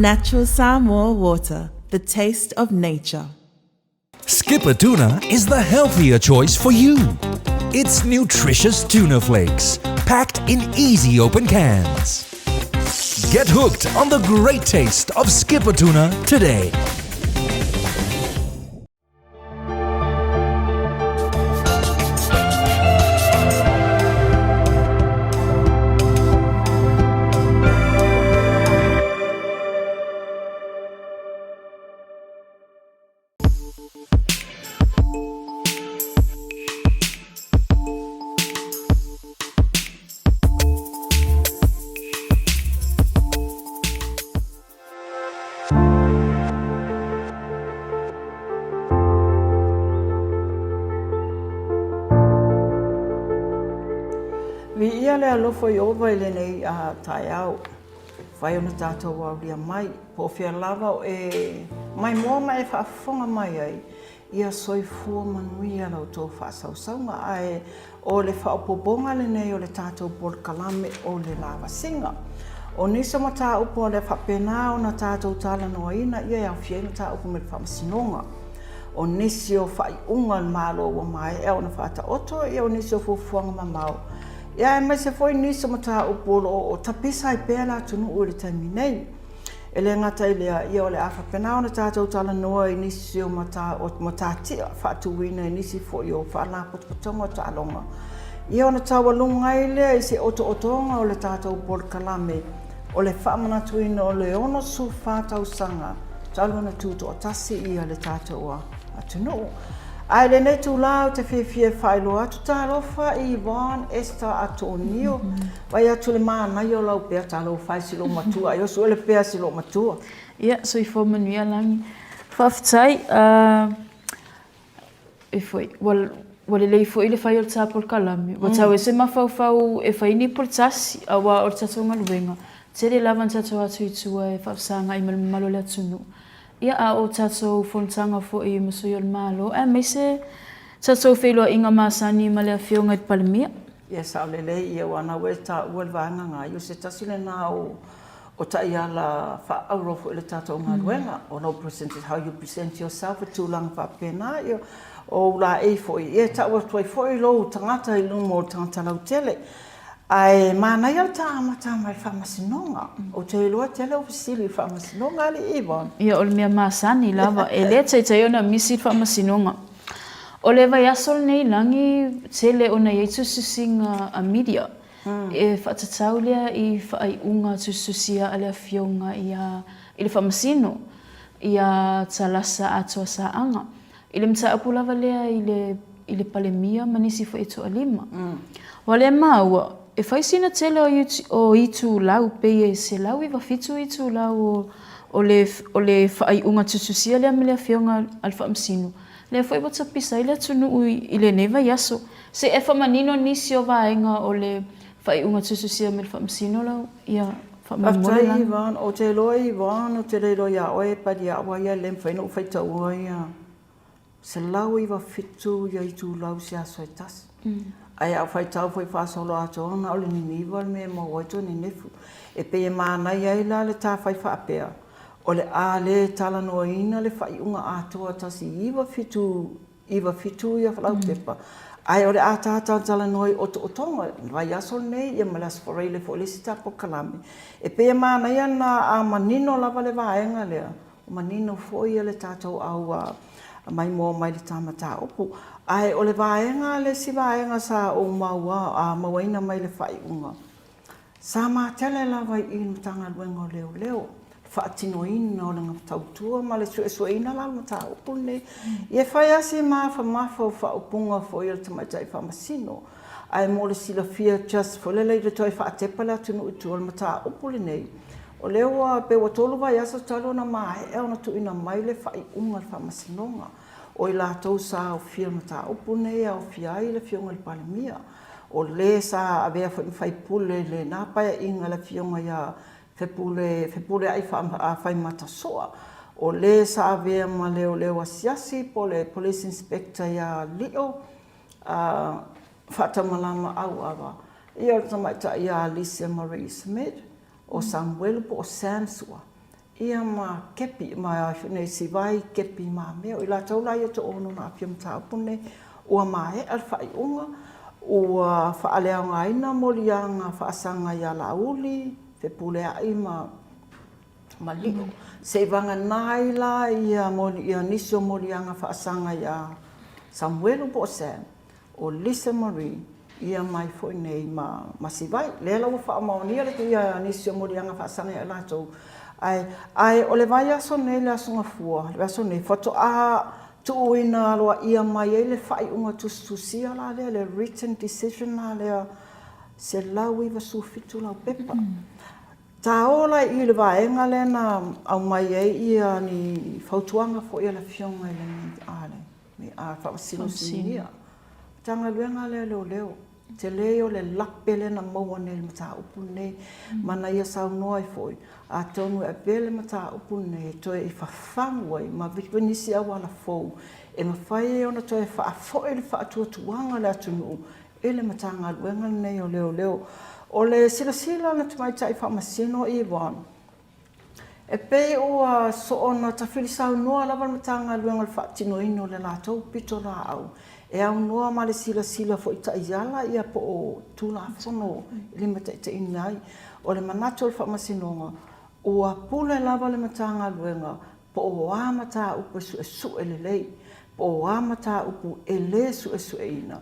Natural Samoa water, the taste of nature. Skipper Tuna is the healthier choice for you. It's nutritious tuna flakes, packed in easy open cans. Get hooked on the great taste of Skipper Tuna today. Viia le alofa o Ieova i lenei taeao, whai ona tātou aulia mai, po o fea lava o e maimoa ma e faafofoga mai ai, Ia soifua manuia la outou faasausauga, ae o le faaopoopoga lenei o le tatou polokalame o le lavasiga. O nisi o mataupu o le a faapena ona tatou talanoaina ia e aofia ai mataupu mai le Faamasinoga. O nisi o faaiuga a le Malo ua maea ona faataoto, ia o nisi o fuafuaga mamao, ia aemaise foi nisi o mataupu o lo o tapisa ai pea le atunuu i le taimi nei. E le gata i lea, ia o le a faapena ona tatou talanoa i nisi o matatia faatuina i nisi foi o faalapotopotoga o taaloga, ia ona taualuga ai lea i se otootoga o le tatou polokalame o le faamanatuina o le 64 tausaga talu ona tutoatasi ia le tatou atunuu. Ae i lenei itula ou te fiafia e faailoa atu, talofa i Yvonne Esther Atonio, Vaai atu le manaia o lau pea talofa e si lou matua ai osu ele pea si lou matua. Ia soifua manuia Lagi. Faafetai e foi ua ua lelei foi le fai o le ta polokalame ua tau ese mafaufau e fai ni poletasi aua o le tatou galuega tele lava na tatou atu i tua e faafesagai ma le mamalu o le atunuu. Ia a o tatou fonotaga foi ma sui o le Malo aemaise tatou feiloaiga masani ma le Afioga i le Palemia. Ia sao lelei ia aua na ua e taua le vaega na, ia o se tasi lena o o taiala faaauro foi i le tatou galuega, o lou present, how you present yourself i tulaga faapena, ia o ou laei foi, ia e tau atu ai foi lou tagata i luma o le tagata lautele. Ae manaia le ta amata mai i le faamasinoga. Ou te iloa e tele ou fesili i le faamasinoga, alii Yvonne. Ia o le mea masani lava, e le taitai ona misi le faamasinoga. O le vaiaso lenei lagi tele ona i ai tusitusiga a media e faatatau lea i faaiuga tusitusia a le afioga ia i le faamasino ia Talasa Atoasaaga i le mataupu lava lea i le i le Palemia ma nisi foi e toalima. Ua le maua, e fai sina tele o itulau pei e 197 itulau o o le o le faaiuga tusitusia lea ma le afioga a le faamasino Lea foi ua tapisa ai le atunuu i lenei vaiaso. Se e faamanino nisi o vaega o le faaiuga tusitusia mai le Faamasino lau ia faamolemole la. Faafetai Yvonne, ou te iloa Yvonne, ou te le iloa ia oe Palia'a ia le mafai ona ou faitaua ia 197 ia itulau i se aso e tasi. Ae a ou faitau foi faasoloatoa na o le niniva le mea e maua ai toe nenefu. E pei e manaia ai la le ta fai faapea, O le a le talanoaina le faaiuga atoa 1997 ia laupepa, ae o le a ta talatalanoa i otootoga i le vaiaso lenei ia ma le Aso Faraile foi le isi ta polokalame. E pei e manaia lena a manino lava le vaega lea, manino foi le tatou au maimoa mai le ta mataupu. Ae o le vaega le isi vaega sa ou mauaina mai le faaiuga, Sa matele lava i i le Matagaluega o Leoleo le faatinoina o lana tautua ma le suesueina la o le mataupu lenei. Ia e fai lava si mafamafa o faaupuga foi a le Tamaitai Faamasino, ae mo le silafia just foi lele i le toe faatepa le atunuu i tua o le mataupu lenei, o lea ua pei ua 3 vaiaso talu ona maea ona tuuina mai le faaiuga a le Faamasinoga. O i latou sa aofia i le mataupu lenei e aofia ai le Afioga i le Palemia, O le sa avea foi ma faipule i lena Paeaiga le Afioga ia Fepuleai Faimatasoa. O le sa avea ma leoleo asiasi po o le Police Inspector ia Lio Faatamalama Auava, ia o le tamaitai ia Alisia Marie Smith, o Samuelu po o Sam Sua. Ia ma Kepi, ma nei Sivai, Kepi ma mea, o i latou la ia toaono na aafia i le mataupu lenei, ua maea le faaiuga, ua faaleaogaina moliaga faasaga ia Laauli, Fepuleai ma Malio, seivagana ai la ia nisi o moliaga faasaga ia Samuelu po o Sam, o Lisa Marie, ia mai foi nei ma, ma Sivai. Lea la ua faamaonia le, ia nisi o moliaga faasaga ia i latou. Ae, ae o le vaiaso nei, le Aso Gafua, le vaiaso nei, faatoa tuuina aloaia mai ai le faaiuga tusitusia la lea, le written decision la lea, 197 laupepa. Ta o la i i le vaega lea na aumai ai ia ni fautuaga foi a le Afioga i le Faamasino Sinia, Matagaluega lea o Leoleo, tele ia o le lape lea na maua nei i le mataupu lenei, ma na ia saunoa ai foi, atonu e avea le mataupu lenei e toe fafagu ai ma nisi auala fou e mafai ai ona toe faafoi le faatuatuaga o le atunuu i le Matagaluega lenei o Leoleo. O le silasila a le Tamaitai Faamasino Yvonne, e pei ua soona tafilisaunoa lava le Matagaluega i le faatinoina o le latou pitolaau e aunoa ma le silasila foi taiala ia po o Tulafono e limataitaiina ai. O le manatu o le Faamasinoga, ua pule lava le Matagaluega po o a mataupu e suesue lelei, po o a mataupu e le suesueina,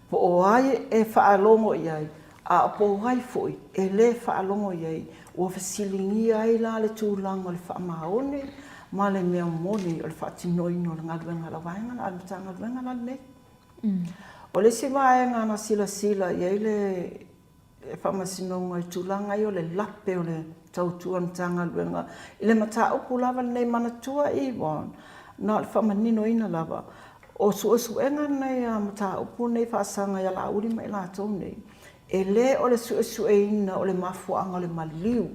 po o ai e faalogo i ai, a po o ai foi e le faalogo i ai, ua fesiligia ai la le tulaga o le faamaoni ma le mea moni o le faatinoina o le galuega a le vaega a le Matagaluega la lenei. O le isi vaega na silasila i ai le Faamasinoga i tulaga ia o le lape o le tautua a le Matagaluega i le mataupu lava lenei. Manatua Yvonne, na o le faamaninoina lava o suesuega nei a mataupu nei faasaga ia Laauli ma i latou nei, e le o le suesueina o le mafuaaga o le maliu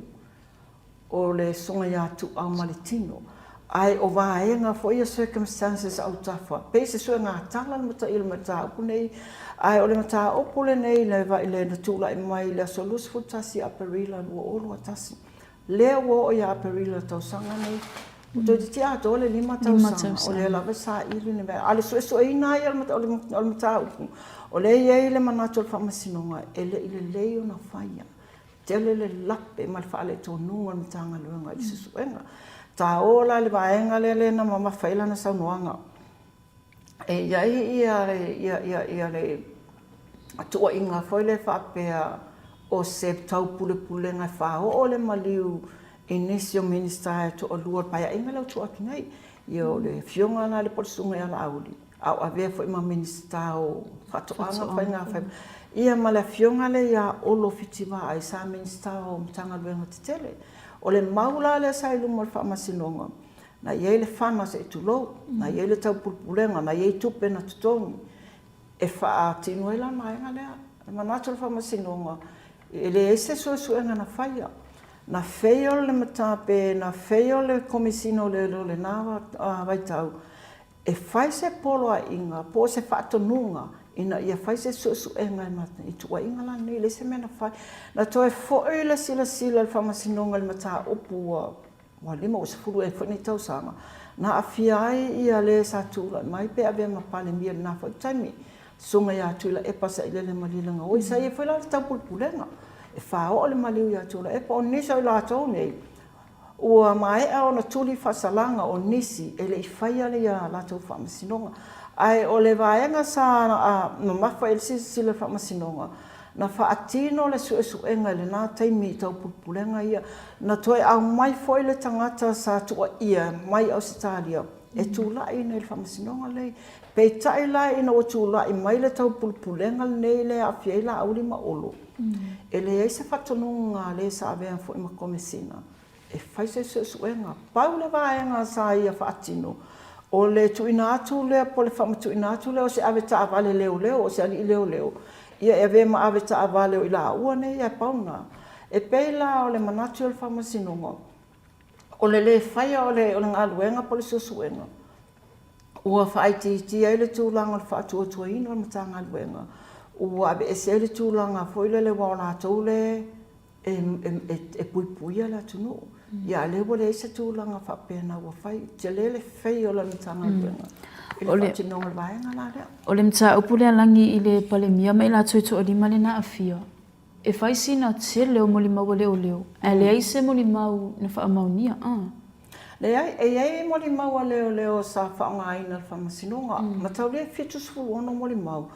o le Susuga ia Tuuau ma le tino, ae o vaega foi ia circumstances autafa, pei se suegatala le mataupu nei, ae o le mataupu lenei na tulai mai i le aso 21 Aperila 2021, lea ua oo ia Aperila i le tausaga nei, ua toeitiiti atoa le 5 tausaga o lea lava e saili le mea. A o le suesueina lava ia o le mataupu, o lea e i ai le manatu o le Faamasinoga e le i lelei ona faia. Tele le lape ma le faaletonuga o le Matagaluega i le suesuega. Ta o la i le vaega lea na mamafa ai lana saunoaga, e i ai ia le tuuaiga foi lea faapea o se taupulepulega e faaoo le maliu i nisi o Minisita e toalua o le Paeaiga lea ua tua atu nei. Ia o le Afioga la lea po o le Susuga ia Laauli, a o avea foi ma Minisita o Faatoaga ma Faiga Faiva, ia ma le Afioga lea ia Olo Fiti Vaai sa Minisita o Matagaluega Tetele. O le mau la lea sa i luma o le Faamasinoga, na i ai le fana se i tulou, na i ai le taupulepulega, na i ai tupe na totogi e faatino ai la le vaega lea. E manatu le Faamasinoga, e leai se suesuega na faia, na fail le pe na fail le Komesina o Leoleo i lena vaitau e fai se poloaiga po o se faatonuga ina ia fai se suesuega i tuuaiga la nei, e leai se mea na fai. Na toe foi le silasila a le Faamasinoga i le mataupu ua 5 ua 10 ea foi nei tausaga, na aafia ai ia le sa tulai mai pe avea ma Palemia i lena foi taimi, Susuga ia Tuilaepa Sailele Malielegaoi. Sa i ai foi la le taupulepulega e faaoo le maliu ia Tuilaepa. O nisi o i latou nei, Ua maea ona tuli faasalaga o nisi e le i faia a latou faamasinoga. Ae o le vaega sa mamafa i ai le silasila i le faamasinoga, na faatino le suesuega i lena taimi i taupulepulega ia. Na toe aumai foi le tagata sa tuuaia mai Ausetalia e tulai i inei i le faamasinoga lenei. Peitai la ina ua tulai mai le taupulepulega lenei lea e aafia ai Laauli ma Olo, E leai se faatonuga a le sa avea foi ma Komesina e fai se suesuega. Pau le vaega sa ia faatino, o le tuuina atu lea po o le faamatuuina atu lea o se avetaavale leoleo, o se alii leoleo, ia e avea ma avetaavale o i laua nei, ae pau lena. E pei la o le manatu o le Faamasinoga, o le le faia o le galuega po o le suesuega, ua faaitiitia ai le tulaga o le faatuatuaina o le Matagaluega, ua aveese ai le tulaga foi lele aua o latou lea e puipuia le atunuu. Ia, a o lea ua leai se tulaga faapena ua fai. Tele le fei o lana Matagaluega i le faatinoga o le vaega la lea. O le mataupu lea lagi i le Palemia ma i latou e toalima lea na aafia, e fai sina tele o molimau a leoleo, ae leai se molimau na faamaonia. A. Leai, e i ai molimau a leoleo sa faaaogaina i le faamasinoga, mataulia e 76 molimau,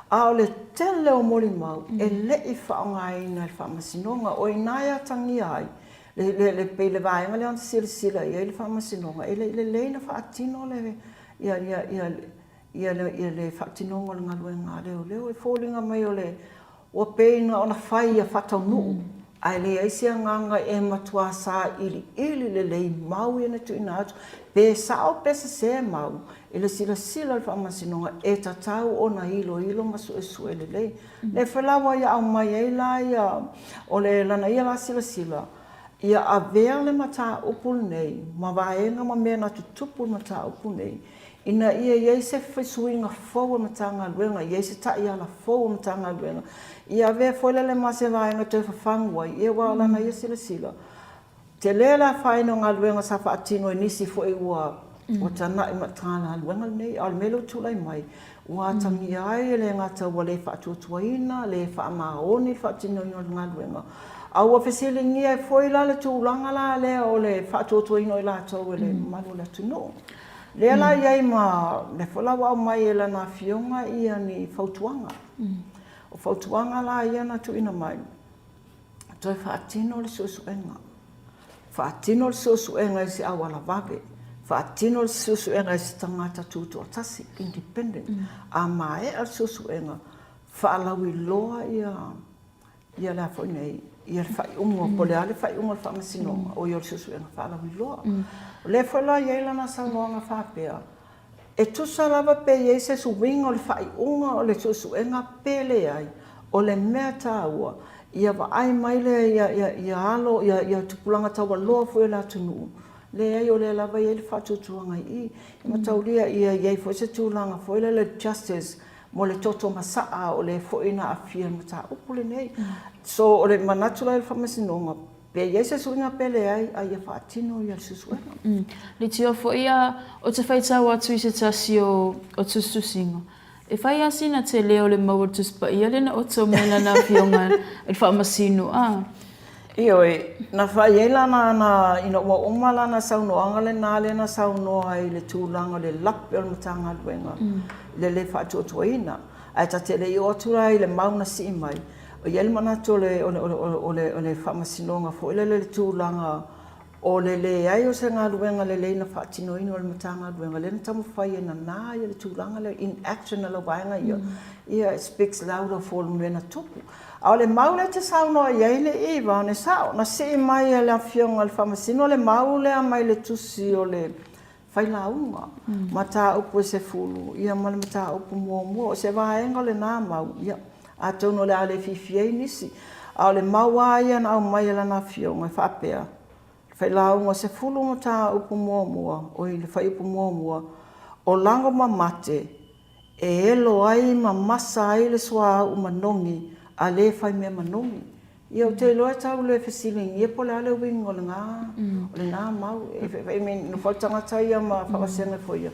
a o le tele o molimau e le i faaaogaina i le faamasinoga. O i ina e atagia ai le pei le vaega lea na silasila i ai le faamasinoga, e le i lelei ona faatino le ia le faatinoga o le galuega a leoleo. E foliga mai o le ua pei na ona fai ia faataunuu, ae leai se agaga e matua sailiili lelei mau ia na tuuina atu, pe sao pe sese mau, i le silasila a le Faamasinoga, e tatau ona iloilo ma suesue lelei. Lea foi la ua ia aumai ai la ia, o le lana ia la silasila, ia avea le mataupu lenei ma vaega ma mea na tutupu i le mataupu lenei, ina ia i ai se suiga fou a le Matagaluega, i ai se taiala fou a le Matagaluega, ia avea foi lele ma se vaega e toe fafagu ai, ia aua o lana ia silasila, tele le afaina o galuega sa faatino e nisi foi ua ua tanai ma le Matagaluega lenei, a o le mea lea ua tulai mai, ua atagia ai e le gata ua le faatuatuaina, le faamaoni le faatinoina o le galuega, a ua fesiligia ai foi la le tulaga la lea o le faatuatuaina o i latou e le mamalu o le atunuu. Lea la e i ai ma, lea foi la ua aumai e lana Afioga ni fautuaga. O fautuaga la ia na tuuina mai, toe faatino le suesuega. Faatino le suesuega i se auala vave, faatino le suesuega i se tagata tutoatasi, independent. A maea le suesuega, faalauiloa ia ia le a foi nei, ia le faaiuga, po o le a le faaiuga o le Faamasinoga, oi o le suesuega faalauiloa. O lea foi la e i ai lana saunoaga faapea, e tusa lava pe i ai se suiga o le faaiuga o le suesuega pe leai, o le mea taua, ia vaai mai le, ia alo, ia tupulaga taualoa foi o le atunuu, leai o lea lava e i ai le faatuatuaga i i. E mataulia ia i ai foi se tulaga foi lele justice mo le toto masaa o le foi na aafia i le mataupu lenei. So, o le manatu la i le Faamasinoga, pe i ai se suiga pe leai, a ia faatino ia le suesuega. Leitioa foi a ou te faitau atu i se tasi o tusitusiga, e fai a sina tele o le mau o le Tusi Paia lea na oto mai lana afioga i le Faamasino, a. Ioe, na fai ai lana, na, ina ua uma lana saunoaga lena lea na saunoa ai i le tulaga o le lape o le Matagaluega i le lē faatuatuaina. Ae ta te le i oo atu la i le mau na sii mai, e i ai le manatu o le, o le, o le, o le Faamasinoga foi lele i le tulaga o le leai o se galuega lelei na faatinoina e le Matagaluega, lea na taumafai e nana le tulaga lea, inaction a lau vaega ia, ia it speaks louder for le mea na tupu. A o le mau lea e te saunoa i ai le Eva, e sao, na sii mai e le Afioga i le Faamasino le mau lea mai le tusi o le Failauga, mataupu e 10, ia ma le mataupu muamua. O se vaega o lena mau, ia, atonu o le a le fiafia ai nisi, a o le mau lava ia na aumai e lana afioga e faapea, Failauga 10 mataupu muamua, oi, le fuaiupu muamua, o lago ma mate e elo ai ma masa ai le suauu manogi a le faimea manogi. Ia ou te iloa e tau le fesiligia po o le a le uiga o lena, o lena mau. I mean, nofo le tagata ia ma faavasega foi ia,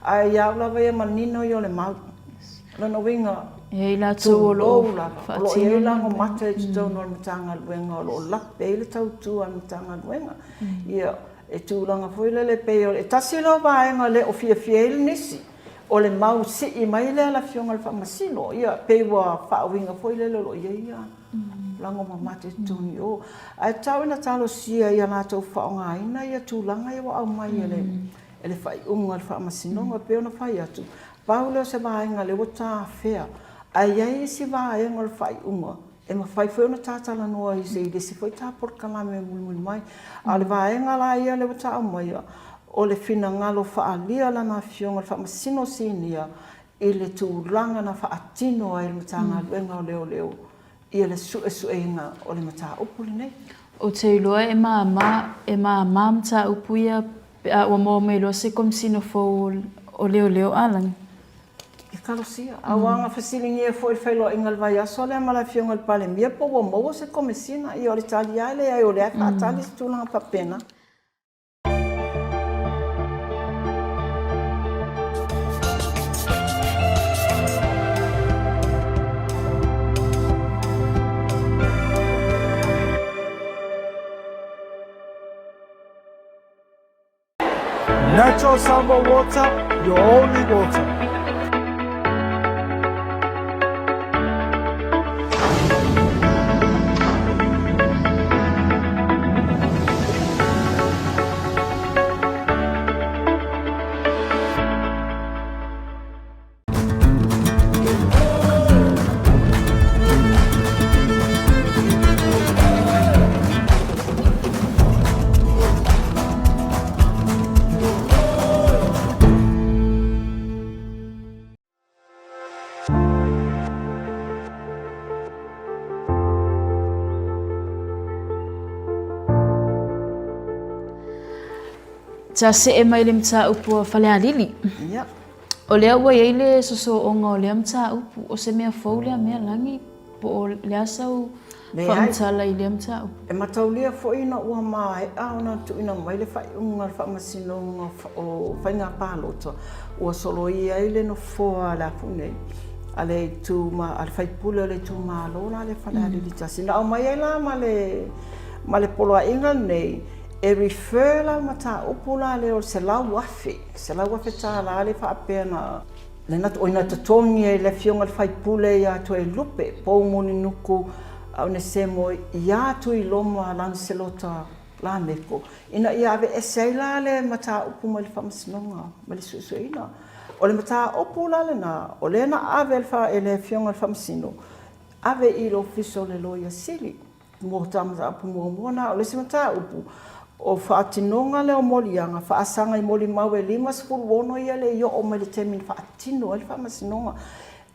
ae ia au lava ia manino ia o le mau. O lona uiga, E i ai latou o lo o tulou lava, o lo o i ai lago mate i totonu o le Matagaluega o lo o lape ai le tautua a le Matagaluega. Ia, e tulaga foi lele e pei o le tasi lea o vaega e le o fiafia ai nisi, o le mau sii mai lea a le Afioga i le Faamasino. Ia, pei ua faauiga foi lele o lo o i ai ia lago mamate i totonu i o. Ae tau ina talosia ia latou faaaogaina ia tulaga ia ua aumai e le faaiuga a le Faamasinoga. E pei ona fai atu, pau lea o se vaega lea ua tafea, ae i ai isi vaega o le faaiuga e mafai foi ona ta talanoa i se isi foi ta polokalame mulimuli mai. A o le vaega la ia lea ua ta aumaia, o le finagalo faaalia o lana Afioga i le Faamasino Sinia i le tulaga na faatino ai e le Matagaluega o Leoleo ia le suesueina o le mataupu lenei. Ou te iloa e mama, e mama mataupu ia pe a ua maua mai loa se Komesina fou o Leoleo Allan. Talosia, aua na fesiligia foi le feiloaiga i le vaiaso lea ma le Afioga i le Palemia po ua maua se Komesina. Ia o le tali lava e leai, o lea e faatali se tulaga faapena. Natural Samoa Water, your only water. Sa see mai le mataupu a Falealili. Ia. O lea ua i ai le sosooga o lea mataupu, o se mea fou lea mea Lagi, po o le a sau faamatala i lea mataupu? E mataulia foi ina ua maea ona tuuina mai le faaiuga a le Faamasinoga o Faiga Palota ua soloia ai le nofoa a le a foi nei, a le itu a le sui usufono o le itumalo la lea Falealili 1. Na aumai ai la ma le ma le poloaiga lenei e refer la le mataupu la lea o le $100,000, $100,000 lea faapea na na oi na totogi ai e le Afioga i le sui usufono ia Toelupe Poumulinuku Onesemo iā Tuiloma Laniselota Lameko ina ia aveese ai la le mataupu mai le Faamasinoga mai le suesueina. O le mataupu la lena, o lea na ave e le Afioga i le Faamasino, ave i le Ofisa o le Loia Sili mo ta mataupu muamua lena. O le isi mataupu, o faatinoga lea o moliaga, faasaga i molimau e 56 ia le i oo mai i le taimi na faatino ai le Faamasinoga.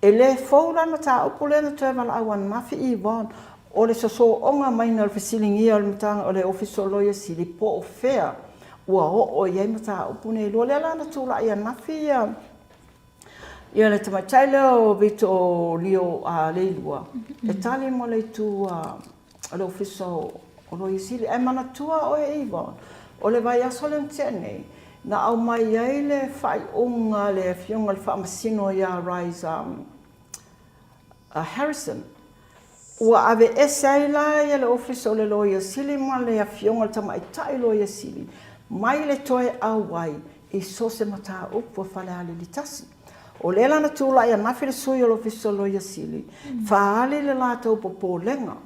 E le fou la le mataupu lea na toe valaau ananafi Yvonne, o le sosooga maiga o le fesiligia o le Ofisa o Loia Sili po o fea ua oo i ai mataupu nei e lua. O lea la na tulai ananafi ia le tamaitai lea o Vito Leo Leilua e tali mo le itu a le Ofisa o Loia Sili. Ae manatua oe Yvonne, o le vaiaso lea na tea nei, na aumai ai le faaiuga a le Afioga i le Faamasino ia Rise Harrison, ua aveese ai la ia le Ofisa o le Loia Sili ma le Afioga i le Tamaitai Loia Sili mai le toe auai i so o se mataupu a Falealili 1. O lea la na tulai ananafi le sui o le Ofisa o le Loia Sili, faaali le latou popolega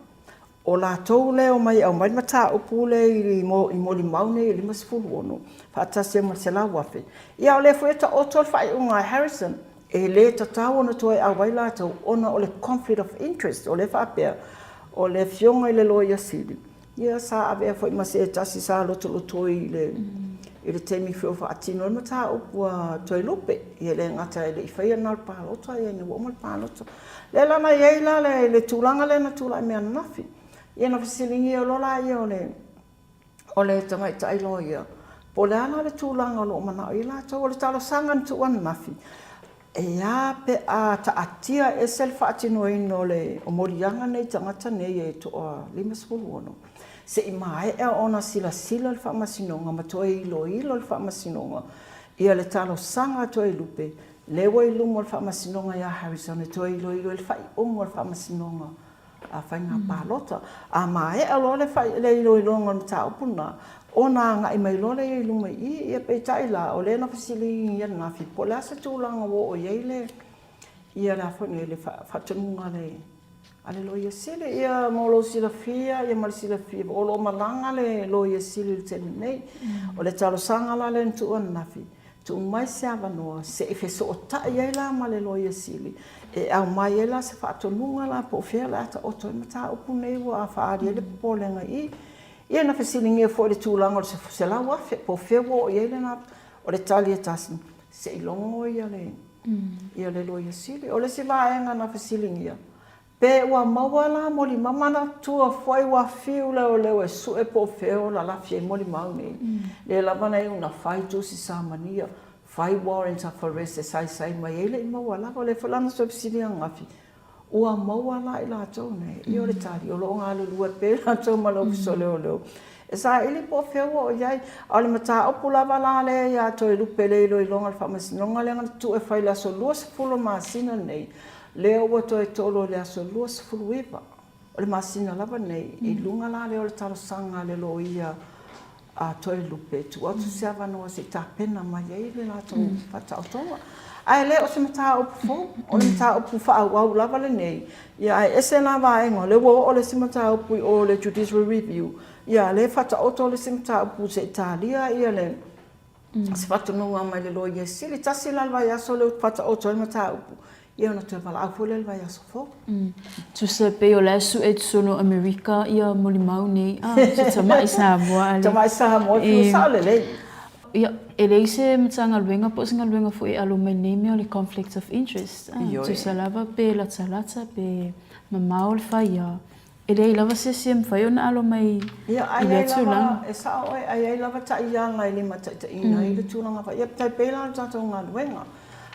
O latou lea e omai e aumai le mataupu lea i molimau nei e 56 faatasi ai ma le 100,000. Ia a o lea foi e taoto le faaiuga a Harrison, e le tatau ona toe auai latou ona o le conflict of interest. O lea e faapea, o le Afioga i le Loia Sili, ia sa avea foi ma se tasi sa lotolotoi i le taimi foi o faatino ai le mataupu a Toelupe. Ia e le gata e le i faia lena o le palota, ia ina ua uma le palota. Lea la na i ai la le tulaga lea na tulai mai ananafi. Ia na fesiligia loa laia o le o le tamaitai loia, po o le a la le tulaga o lo o manao i ai latou. O le talosaga na tuu ananafi, e a pe a taatia ese le faatinoina o le o moliaga nei i tagata nei e toa 56, se i maea ona silasila le Faamasinoga ma toe iloilo le Faamasinoga ia le talosaga a Toelupe Lea ua i luma o le Faamasinoga ia Harrison e toe iloilo ai le faaiuga o le Faamasinoga a Faiga Palota. A maea loa le le iloiloga o le mataupu lena, ona agai mai loa lea i luma i i. Ia peitai la, o lea na fesiligia ananafi po o le a se tulaga ua oo i ai le ia le a foi nei le faatonuga a le a le Loia Sili. Ia mo lou silafia ia ma le silafia foi, o lo o malaga le Loia Sili i le taimi nei. O le talosaga la lea na tuu ananafi, Tuu mai se avanoa se i fesootai ai la ma le Loia Sili e aumai ai la se faatonuga la po o fea o le a taoto ai mataupu nei ua faaali ai le popolega i i. Ia na fesiligia foi i le tulaga o le $100,000 po o fea ua oo i ai lena. O le tali e tasi, se i logo ia le Loia Sili. O le isi vaega na fesiligia, Pe ua maua la molimau, manatua foi ua fiu leoleo e sue po o fea o lalafi ai molimau nei. Lea lava na iu ina fai tusi samania, Fai warrant of arrest e saisai mai ai le i maua lava. O lea foi la na toe fesili ananafi, ua maua la i latou nei? Ia o le tali, o lo o galulue pea i latou ma le Ofisa o Leoleo e saili po o fea ua o i ai. A o le mataupu lava la lea ia Toelupe i le iloiloga o le Faamasinoga lea na tuu e fai i le aso 20 o le masina lenei, lea ua toe tolo i le aso 29 o le masina lava lenei, i luga la lea o le talosaga a le loia a Toelupe e tuu atu se avanoa se i tapena mai ai le latou faataotoga. Ae le o se mataupu fou, o le mataupu faaauau lava lenei, ia ae ese la vaega, o lea ua oo le isi mataupu i o le Judicial Review, ia lea e faataoto le isi mataupu se i talia ia le se faatonuga mai le Loia Sili. Tasi la le vaiaso lea ua faataoto ai le mataupu, ia ona toe valaau foi lea i le vaiaso fou. Tusa pei o la e sue i totonu o Amerika ia molimau nei, a, se tamai Samoa a le. Tamai Samoa, e sao lelei. Ia, e leai se Matagaluega po o se galuega foi e alo mai nei mea o le conflict of interest, a, tusa lava pe latalata pe mamao le faia. E leai lava se isi e mafai ona alo mai i lea tulaga. E sao oe, a i ai lava taiala e limataitaiina ai le tulaga fai. Ia, tai pei la o le tatou galuega.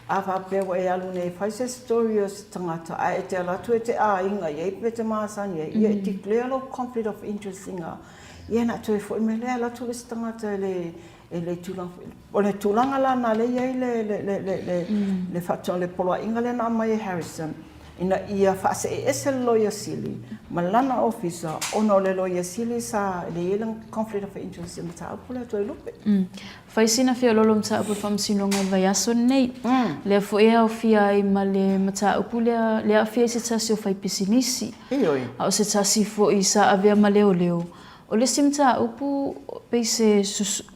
A faapea ua e alu nei e fai se story o se tagata ae e te alu atu e te aiga i ai pe e te masani ai, ia e declare lou conflict of interest i ina. Ia ona e toe foi mai lea alu atu le isi tagata e le E le tulaga foi. O le tulaga la lena lea e i ai le, le, le, le, le, le, faatu, le poloaiga lea na aumai e Harrison, ina ia faasee ese le Loia Sili ma lana ofisa ona o le Loia Sili sa le i ai lana conflict of interest i le mataupu lea Toelupe. Fai sina feoloolo mataupu o le Faamasinoga i le vaiaso lenei. Lea foi e aofia ai ma le mataupu lea, lea e aafia ai se tasi o faipisinisi. Ioe. A o se tasi foi sa avea ma leoleo. O le isi mataupu, pei se,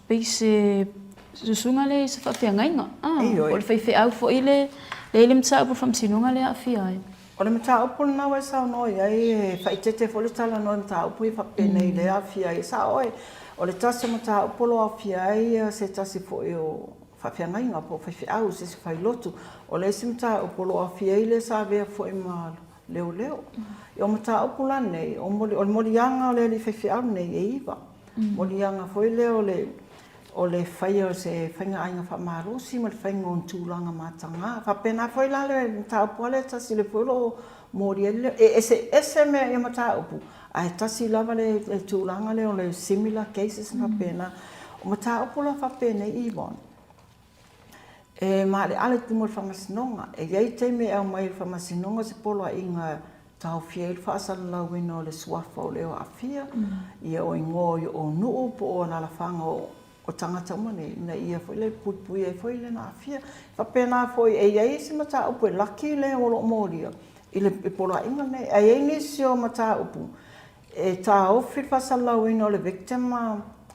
pei se susuga lea i se faafeagaiga, a, o le faifeau foi le, lea i le mataupu o le faamasinoga lea e aafia ai. O le mataupu lena ua e saunoa i ai, e faaeteete foi le talanoa i mataupu ia faapenei lea e aafia ai. E sao oe, o le tasi o mataupu o lo o aafia ai se tasi foi o faafeagaiga po o faifeau, se isi failotu. O le isi mataupu o lo o aafia ai le sa avea foi ma leoleo. O mataupu la nei, o le moliaga o le alii faifeau lenei e 9. Moliaga foi lea o le o le faia o se faiga aiga faamalosi ma le faiga o ni tulaga mataga. Faapena foi la le mataupu lava lea e tasi lea foi o lo o molia ai le leo. E eseese mea ia mataupu, ae tasi lava le tulaga lea o le similar cases ma faapena. O mataupu la faapenei Yvonne, E maaleale i totonu o le Faamasinoga. E i ai taimi e aumai e le Faamasinoga se poloaiga e taofia ai le faasalalauina o le suafa o le aafia, ia o igoa o nuu po o alalafaga o tagata uma nei, ina ia foi lea puipuia ai foi lena aafia. E faapena foi, e i ai isi mataupu e laki le o lo o molia i le poloaiga lenei, ae i ai nisi o mataupu E taofi le faasalalauina o le victim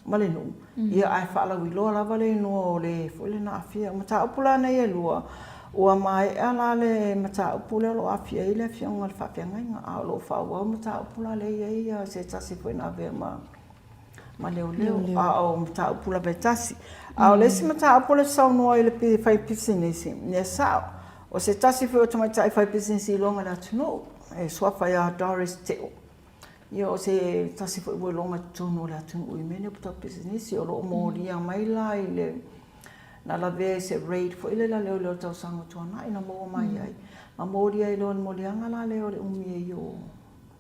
ma le nuu, ia ae faalauiloa lava le igoa o le foi lea na aafia. O mataupu la nei e lua, ua maea la le mataupu lea o lo o aafia ai le afioga i le faafeagaiga, a o lo o faaauau le mataupu la lea e i ai se tasi foi na avea ma leoleo, a o mataupu lava e tasi. A o le isi mataupu lea e saunoa i le faipisinisi, e sao, o se tasi foi o tamaitai faipisinisi iloga i le atunuu, e suafa ia Doris Teo. Ia o se tasi foi ua iloga i totonu o le atunuu i mea nei o tau pisinisi. O lo o molia mai la i le na lavea i se raid foi lele a leoleo i le tausaga ua tuanai na maua mai ai. Na molia ai loa i le moliaga la lea o le umi ai o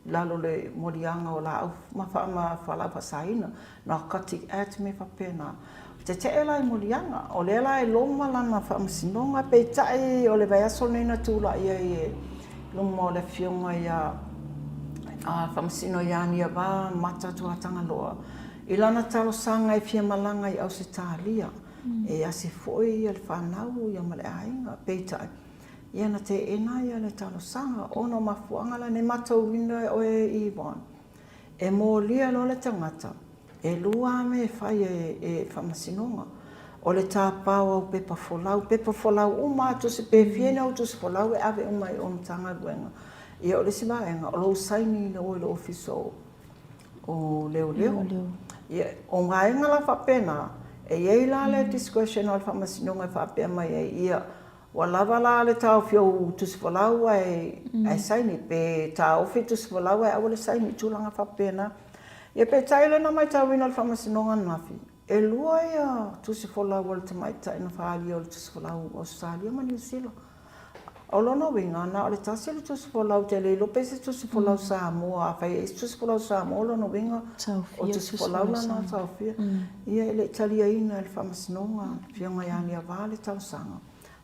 i lalo o le moliaga o laau ma fualaau faasaina, Narcotic Act mea faapena. Tetee la i moliaga, o lea la e loma lana faamasinoga, peitai o le vaiaso lenei na tulai ai i luma o le afioga ia Faamasino ia Niava Mata Tuatagaloa i lana talosaga e fia malaga i Ausetalia e asi foi le fanau ma le aiga, peitai ia na teena ia le talosaga ona o mafuaaga la nei matauina e oe Yvonne. E molia loa le tagata, e lua lava mea e fai e le Faamasinoga, o le tapa o au pepa folau, pepa folau uma lava, tusi pe fia ni au tusi folau e ave uma i o i le Matagaluega. Ia o le isi vaega, o lou saini i o i le Ofisa o Leoleo. Ia, o vaega la faapena, e i ai la le discretion a le Faamasinoga e faapea mai ai, ia, Ua lava la le taofi o tusi folau ae saini, pe taofi tusi folau ae aua le saini i tulaga faapena. Ia peitai o lea na matauina i le Faamasinoga ananafi, E lua ia tusi folau a le tamaitai na faaalia o le tusi folau Ausetalia ma Niu Sila. O lona uiga, na o le tasi le tusi folau, ou te le iloa pe i ai se tusi folau Samoa. Afai e i ai se tusi folau Samoa, o lona uiga, o tusi folau la na taofia. Ia e le i taliaina e le Faamasinoga, le Afioga ia Niavā le talosaga,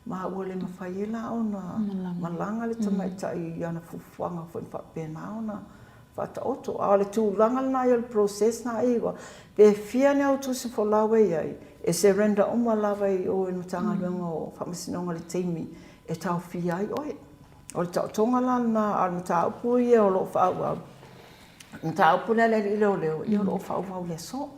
ma ua le mafai ai la ona malaga le tamaitai i ana fuafuaga foi na faapena ona faataoto. A o le tulaga lena ia o le process lena e iu pe fia ni au tusi folau e i ai, e surrender uma lava i o i le Matagaluega o Faamasinoga i le taimi e taofia ai oe. O le taotoga la lena, a o le mataupu ia o lo o faaauau, le mataupu lea a le alii leoleo, ia o lo o faaauau i le aso.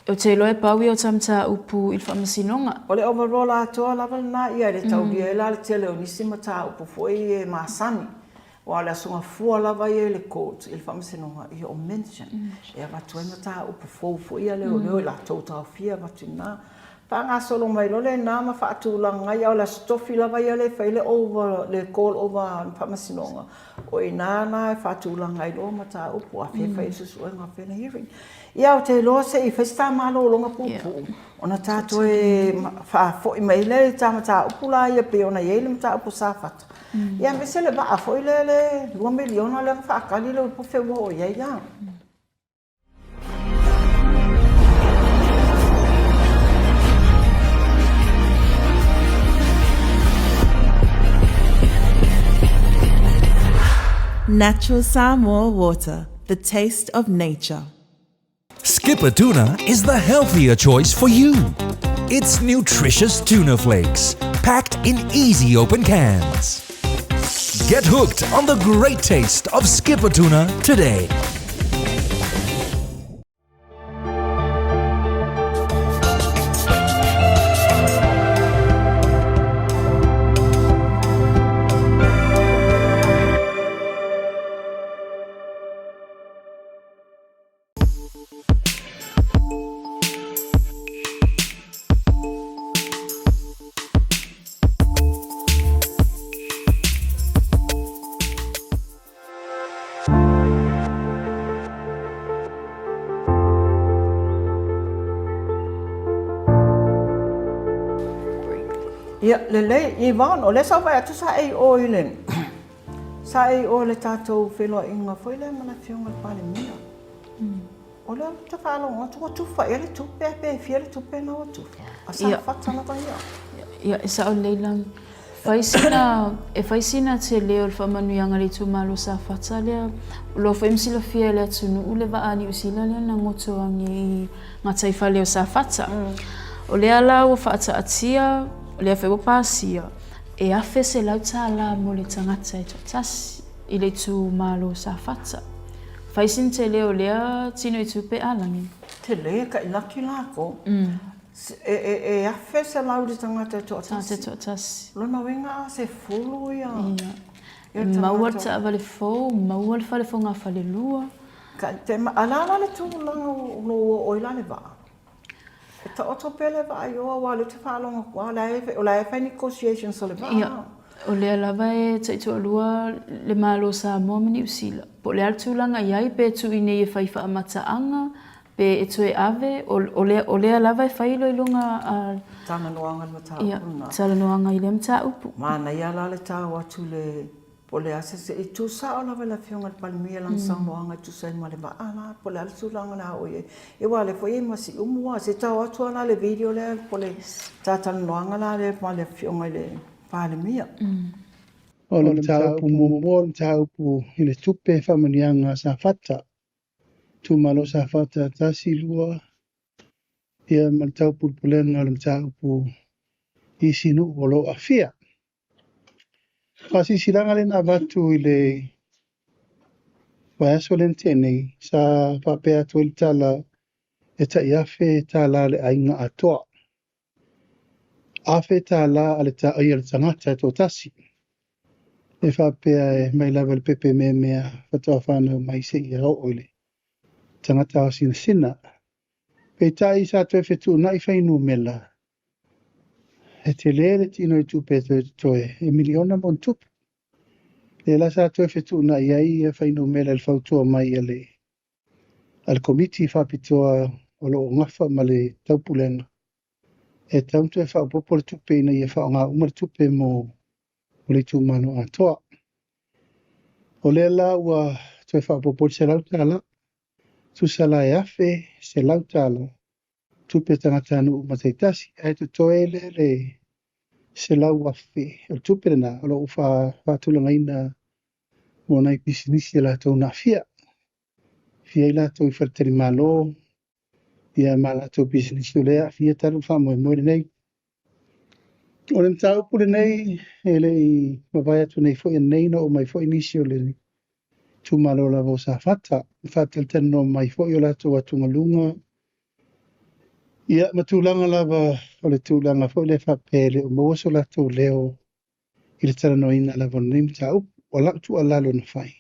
Ou te iloa e pau ia o ta mataupu i le faamasinoga. O le overall atoa lava lena, ia e le taulia ai la le tele o nisi mataupu foi e masani. Aua o le Aso Gafua lava ia i le court, i le faamasinoga, ia o mention e avatu ai mataupu fou foi ia a leoleo i latou taofia avatu i ina. Faagasolo mai loa lena ma faatulaga ai, a o le Aso Tofi lava ia lea e fai ai le over, le call over a le faamasinoga, o i ina la e faatulaga ai loa mataupu, a fea e fai ai le suesuega, a fea le hearing. Ia ou te iloa se i fai se ta malologa puupuu ona ta toe faafoi mai lea i ta mataupu la ia pei ona i ai le mataupu o Safata. Ia aemaise le vaa foi lea le $2 miliona lea na faatali le po o fea ua oo i ai la. Natural Samoa water, the taste of nature. Skipper Tuna is the healthier choice for you. It's nutritious tuna flakes, packed in easy open cans. Get hooked on the great taste of Skipper Tuna today. Ia, lelei, Yvonne, o lea sa ou vaai atu sa e i o i le, sa e i o i le tatou feiloaiga foi lea ma le Afioga i le Palemia. O lea ou te faalogo atu ua tufa ea le tupe ae pe fia le tupe lena ua tufa? A Safata lava ia. Ia, e sao lelei Lagi. Fai sina, e fai sina tele o le faamanuiaga a le itumalo Safata lea. O lo o foi ma silafia e le atunuu le vaa a Niu Sila lea na goto age i gataifale o Safata. O lea la ua faataatia, o lea foi ua pasia, e $1,100 mo le tagata e toatasi i le itumalo Safata. Fai sina tele o lea tino i tupe a Lagi. Tele, ka i laki lako. E 1,100 le tagata e toatasi. Tagata e toatasi. Lona uiga a 10 ia. Ia. E maua le taavale fou, maua le fale fogafalelua. Ka te a la la le tulaga o lo o oo ai la le vaa. E taoto pea le vaa i o aua o lea ou te faalogo atu lava o la e fai negotiations o le vaa. Ia, o lea lava e taitoalua le Malo o Samoa ma Niu Sila. Po o le a le tulaga i ai, pe tuu i nei e fai faamataaga, pe e toe ave, o lea, o lea lava e fai iloiloga a... Talanoaga i le mataupu lena. Ia, talanoaga i lea mataupu. Manaia la le tau atu i le Po o le a se se i tu sao lava i le Afioga i le Palemia i lana saunoaga e tusa ai ma le vaa la, po o le a le tulaga o le a oo i ai. Ia aua o lea foi e i ai ma Siumu lava, se i tau atu lava la le video lea po o le ta talanoaga la lea ma le Afioga i le Palemia. O le mataupu muamua o le mataupu i le tupe faamanuiaga a Safata, itumalo Safata 1, 2, ia ma le taupulepulega o le mataupu i isi nuu o lo o aafia. Faasilasilaga lea na avatu i le vaiaso lea na tea nei, sa faapea atu ai le tala e tai $1,000 le aiga atoa. $1,000 a le, ia le tagata e toatasi. E faapea e mai lava i le pepe meamea faatoa fanau mai seia oo i le tagata aosinasina. Peitai sa toe fetuunai fuainumera, he tele le tino i tupe e toe totoe, e miliona ma ona tupu. Lea la sa toe fetuunai ai fuainumera i le fautua mai a le, a le Komiti Faapitoa. o lo o gafa ma le taupulega, e tatau ona toe faaopoopo le tupe ina ia faaaoga uma le tupe mo le itumalo atoa. O lea la ua toe faaopoopo le $100, tusa la e $1,100 tupe a tagatanuu uma taitasi, ae totoe lea le $100,000. O le tupe lena o lo o faatulagaina mo nai pisinisi a latou na aafia. Aafia ai latou i faletalimalo, ia ma latou pisinisi o lea e aafia talu le faamoemoe lenei. O le mataupu lenei e le i mavae atu nei foi ananei na oo mai foi nisi o le itumalo lava o Safata, faatalatalanoa mai foi o latou atugaluga, ia ma tulaga lava o le tulaga foi lea faapea e le o maua so latou leo i le talanoaina lava o lenei mataupu. O lau tuualalo na fai,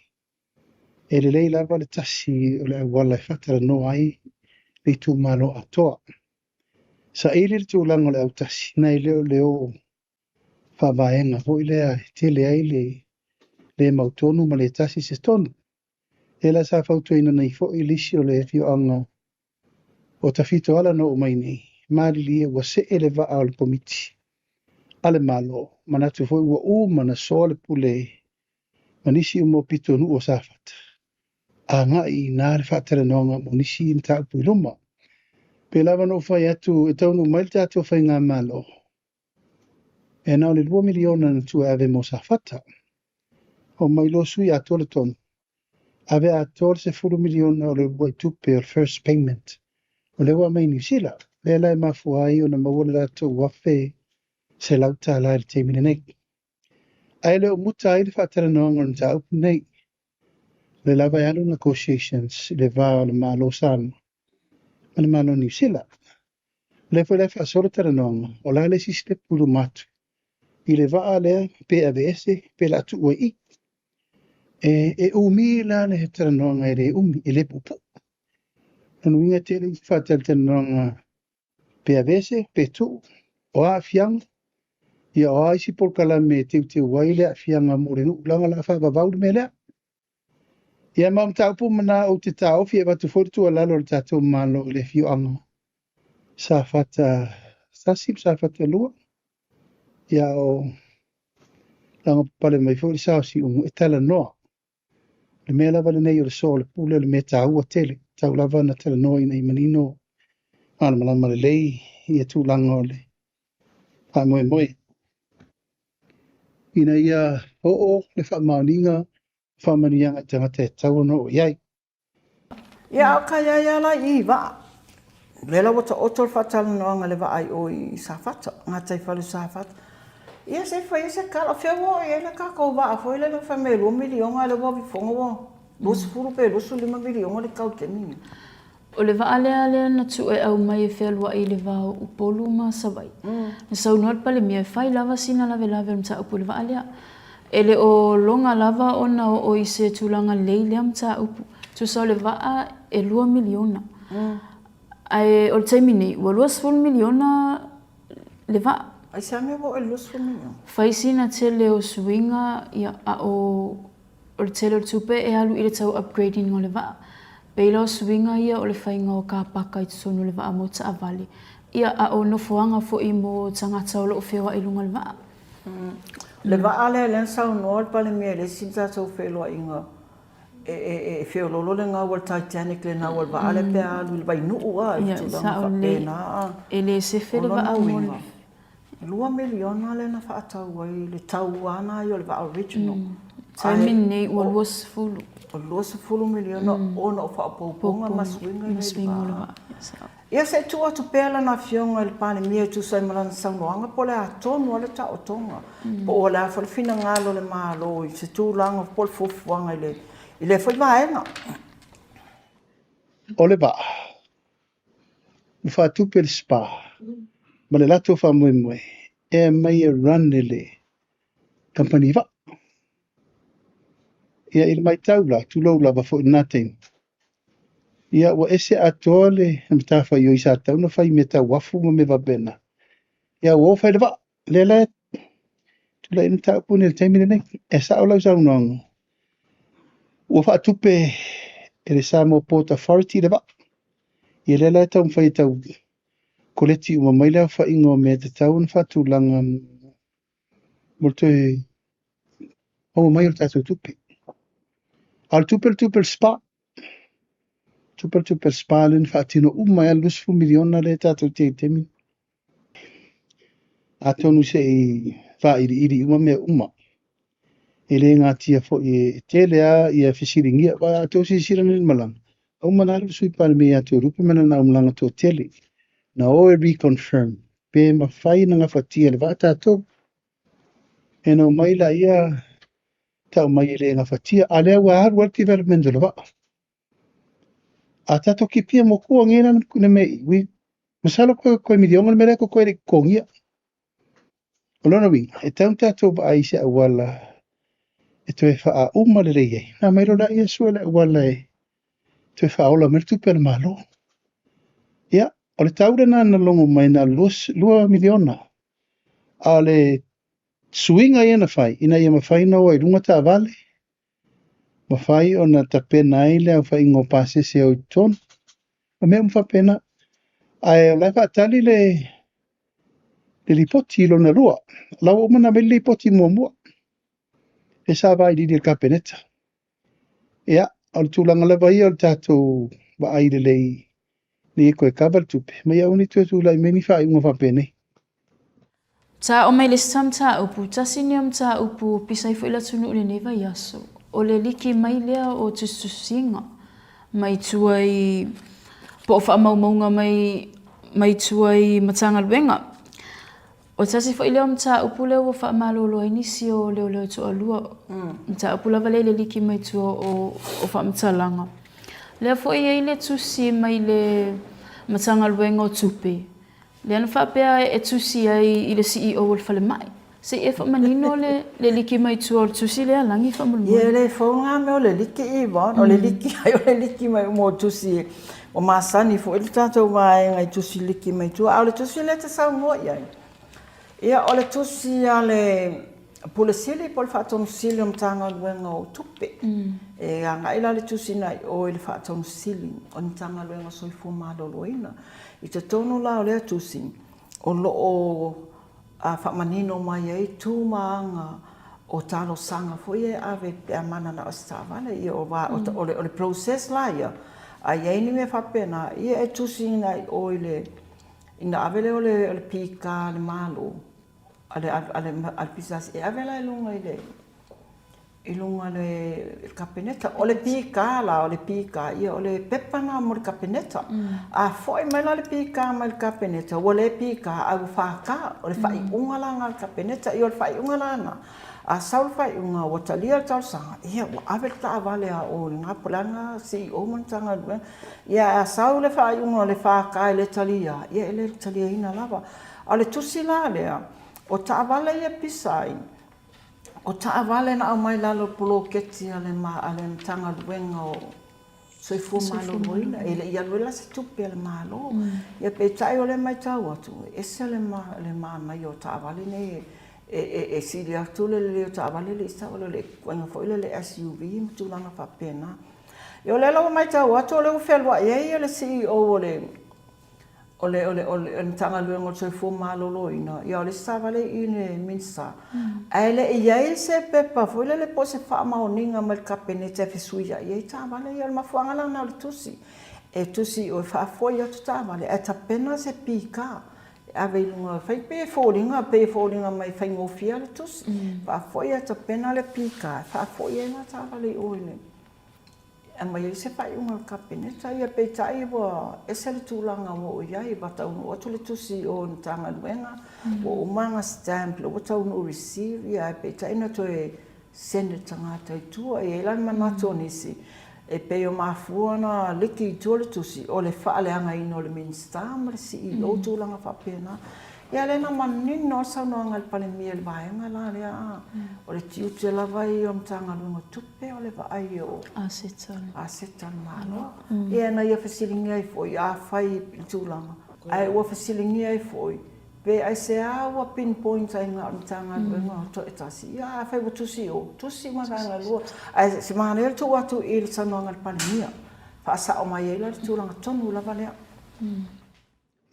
e lelei lava le tasi o le auala e faatalanoa ai le itumalo atoa. Saili le tulaga o le autasi, nai lo le o faavaega foi lea e tele ai le le mautonu ma le tasi se tonu. Lea la sa fautuaina nei foi le isi o le afioaga o Tafitoala na oo mai nei, malilie ua see le vaa o le Komiti a le Malo, manatu foi ua uma ona soa le pule ma nisi uma o pitonuu o Safata, agai i ina le faatalanoaga mo nisi mataupu i luma. Pei lava ona ou fai atu e taunuu mai le tatou faigamalo, e na o le $2 miliona na tua e ave mo Safata. Omai loa sui atoa le tonu, ave atoa le $10 miliona o le uluai tupe o le first payment o lea ua aumai i Niu Sila. Lea la e mafua ai ona maua le latou $1,100 i le taimi lenei. Ae le o muta ai le faatalanoaga o le mataupu lenei. O lea lava e alu negotiations i le va o le Malo o Samoa ma le Malo o Niu Sila. O lea foi la e faasolo talanoaga, o le a le isi sitepu i luma atu i le vaa lea, pe aveese, pe o le a tuu ai i i. E umi la le talanoaga e le umi, e le puupuu. Lona uiga e tele isi faatalatalanoaga pe aveese, pe tuu, o a aafiaga, ia o a isi polokalame e teuteu ai le aafiaga mo le nuu, leaga o le a faavavau le mea lea. Ia ma o mataupu uma na ou te taofi e avatu foi le tuualalo a le tatou Malo i le afioaga Safata 1 ma Safata 2, ia o lagopapale mai foi le sa o Siumu e talanoa. O le mea lava lenei o le soa o le pule o le mea taua tele, tau lava na talanoa ina ia manino malamalama lelei ia tulaga o le faamoemoe. Ina ia oo le faamaoniga faamanuiaga i tagata e tatau ona oo i ai. Ia, a o ka iai a la i vaa. Lea la ua taoto le faatalanoaga i le vaa i o i Safata, gataifale o Safata. Ia se i fai ai se tala, o fea ua oo i ai le tatou vaa foi lele fai mai e $2 miliona a o lea ua avifono ua 20 pe 25 miliona le tau i le taimi lenei. O le vaa lea lea na tuu e aumai e fealuai i le va o Upolu ma Savaii, na saunoa le Palemia e fai lava sina lavelave o le mataupu i le vaa lea. E le o loga lava ona oo i se tulaga lelei lea mataupu. Tusa o le vaa e $2 miliona. Ae o le taimi nei, ua $20 miliona le vaa. Aisea mea ua oo i le $20 miliona? Fai sina tele o suiga, ia, a o O le tele o le tupe e alu i le tau upgrading o le vaa. Pei la o suiga ia o le faiga o kapaka i totonu o le vaa mo taavale, ia a o nofoaga foi mo tagata o lo o feoai i luga o le vaa. Le vaa lea lea na saunoa le Palemia i le isi tatou feiloaiga e feololo le gau a le Titanic le gau a le vaa lea pe a alu i le vainuu a i le tulaga faapena a. E le sefe le vaa mo le. $2 miliona lea na faatau ai le tau lava na ia o le vaa original. Taimi lenei ua 20. O le $20 miliona ona o faaopoopoga ma suiga ia i le vaa. Ia se i tuu atu pea lana Afioga i le Palemia e tusa ai ma lana saunoaga po o le a tonu lava le taotoga, po o le a foi le finagalo o le Malo i se tulaga po o le fuafuaga i lea foi vaega. O le vaa, ua faatupe le SPA ma le latou faamoemoe e aumai e run e le kamupani vaa. Ia i le matau la, tulou lava foi i lena taimi, ia ua ese atoa le matafaioi sa tatau ona fai i mea tau uafu ma mea faapena. Ia ua o fai le vaa. Lea la e tulai ai le mataupu lenei i le taimi lenei. E sao lau saunoaga, ua faatupe e le Samoa Port Authority le vaa. Ia lea la e taumafai e tau koleti uma mai le aofaiga o mea e tatau ona faatulaga mo le toe maua mai o le tatou tupe. A o le tupe o le tupe o le SPA. Tupe o le tupe o le SPA lea na faatino uma ai lava le 20 miliona lea tatou te i ai i le taimi lenei. Atonu se i vailiili uma mea uma, e le natia foi e tele lava ia fesiligia. Aua a outou silasila nei i le malaga, na uma ona alu le Sui Palemia ia Toelupe ma lana aumalaga toatele, na o e reconfirm pe mafai ona gafatia e le vaa tatou. Ia na omai laia tau mai e le gafatia, a o lea ua alu lava le development o le vaa. A tatou kipia moku nei la le mea i i, masalo toe miliona le mea la e totoe e le i totogia. O lona uiga, e tatau ona tatou vaai i se auala e toe faauma lelei ai, ona aumai loa lea sue le auala e toe faaola mai le tupe a le Malo. Ia, o le tau lena na logo mai na o le $2 miliona, a o le suiga ia na fai ina ia mafai ona o ai i luga taavale, mafai ona tapena ai le aofaiga o pasese e o i totonu, ma mea uma faapena. Ae o la e faatali le lipoti lona lua. O la ua uma ona aumai le lipoti muamua, lea sa vailiili e le Kapeneta. Ia, o le tulaga lava ia o le tatou vaai lelei ina ia toe kava le tupe, ma ia aua ne i toe tulai mai ni faaiuga faapenei. Sa oo mai le isi mataupu, tasi lenei o mataupu pisa ai foi le atunuu i lenei vaiaso, o le liki mai lea o tusitusiga mai tua i, po o faamaumauga mai mai tua i Matagaluega. O tasi foi lea o mataupu lea ua faamalolo ai nisi o leoleo e toalua, mataupu lava lea i le liki mai tua o faamatalaga. Lea foi e i ai le tusi mai le Matagaluega o Tupe, Lea na faapea e tusi ai i le CEO o le falemai. Se i e faamanino le, le liki mai tua o le tusi lea Lagi faamolemole. Ia e le fou lena mea o le liki Yvonne, o le liki ai o le liki mai uma o tusi ua masani foi le tatou vaega i tusi liki mai tua, a o le tusi lea e te saunoa i ai, ia o le tusi a le Pule Sili po o le Faatonu Sili o Matagaluega o Tupe. E agai la le tusi lena i o i le Faatonu Sili o le Matagaluega o Soifua Maloloina. I totonu la o lea tusi, o lo o faamanino mai ai tu ma aga o talosaga foi ia e ave pe a mananao i se taavale. Ia o le process la ia, a i ai ni mea faapena, ia e tusi i o i le, ona ave lea o le pika a le Malo, a le PSC, e ave la i luga i le i luga o le Kapeneta. O le PK la, o le PK, ia o le pepa lena mo le Kapeneta. A foi mai la le PK mai le Kapeneta, ua le PK ae ua FK, o le faaiuga la lena a le Kapeneta. Ia o le faaiuga la lena, a sau le faaiuga ua talia le talosaga, ia ua ave le taavale a o i lena, po o le a lena CEO ma le Matagaluega. Ia ae a sau le faaiuga o le FK e le talia, ia e le taliaina lava. A o le tusi la lea, o taavale ia e pisa ai, O taavale na aumai i lalo o le poloketi a le Matagaluega o Soifua Maloloina, e le i alu ai la se tupe a le Malo. Ia peitai o lea e matau atu, e ese le manaia o taavale nei, e sili atu le lelei o taavale i le isi taavale, o le ituaiga foi lea o le SUV ma tulaga faapena. Ia o lea la ua matau atu o lea ua fealuai ai le CEO o le o le, o le, o le Matagaluega o le Soifua Maloloina, ia o le isi taavale i i le Minisita, ae le i i ai se pepa foi lele po o se faamaoniga mai le Kapeneta e fesuiai ai taavale ia. O le mafuaaga la lena o le tusi, e tusi e faafoi atu taavale ae tapena se PK e ave i luga, fai pei e foliga, pei e foliga mai e faigofie le tusi, faafoi ae tapena le PK e faafoi ai la taavale i o i le E aumai ai se faaiuga a le Kapeneta, ia peitai ua ese le tulaga ua oo i ai, ua taunuu atu le tusi i o i le Matagaluega, ua uma ona stamp, lea ua taunuu receive, ia ae peitai na toe send e le tagata i tua. E i ai la le manatu o nisi, e pei e mafua ona liki i tua le tusi, o le faaleagaina o le Minisita ma le CEO, tulaga faapena. Ia lea na manino lava le saunoaga a le Palemia i le vaega la lea, o le tiute lava ia o le Matagaluega o Tupe, Pei o le vaai o aseta a le Malo. Ia na ia fesiligia ai foi, afai i le tulaga, ae ua fesiligia ai foi, pe aisea ua pinpoint ai na o le Matagaluega e tasi. Ia afai ua tusi i o, tusi ma vaega lua. Ae se manaia le tuu atu i le saunoaga a le Palemia, faasao mai ai la le tulaga tonu lava lea.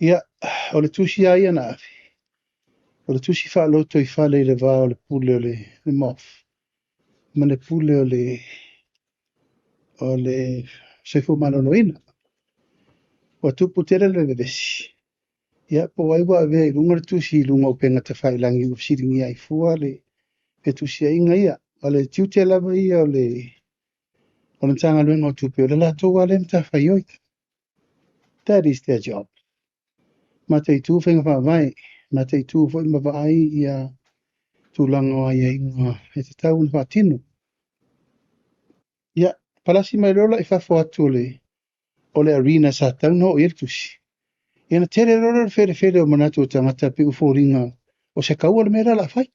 Ia, o le tusi lava ia na ave, o le tusi faalotoifale i le va o le pule o le MOF ma le pule o le o le Soifua Maloloina. Ua tupu tele le vevesi, ia po o ai ua avea i luga le tusi i luga o upega tafailagi ua fesiligia ai fua le fetusiaiga ia. O le tiute lava ia o le o le Matagaluega o Tupe, o le latou lava lea matafaioi. That is their job. Mataitu faiga faavae, mataitu foi ma vaai ia tulaga o aiaiga e tatau ona faatino. Ia, palasi mai loa la i fafo atu o le o le arena sa tatau ona oo i ai le tusi. Ia ona tele loa lea o le felefele o manatu o tagata pei ua foliga o se kaua le mea lea o le a fai.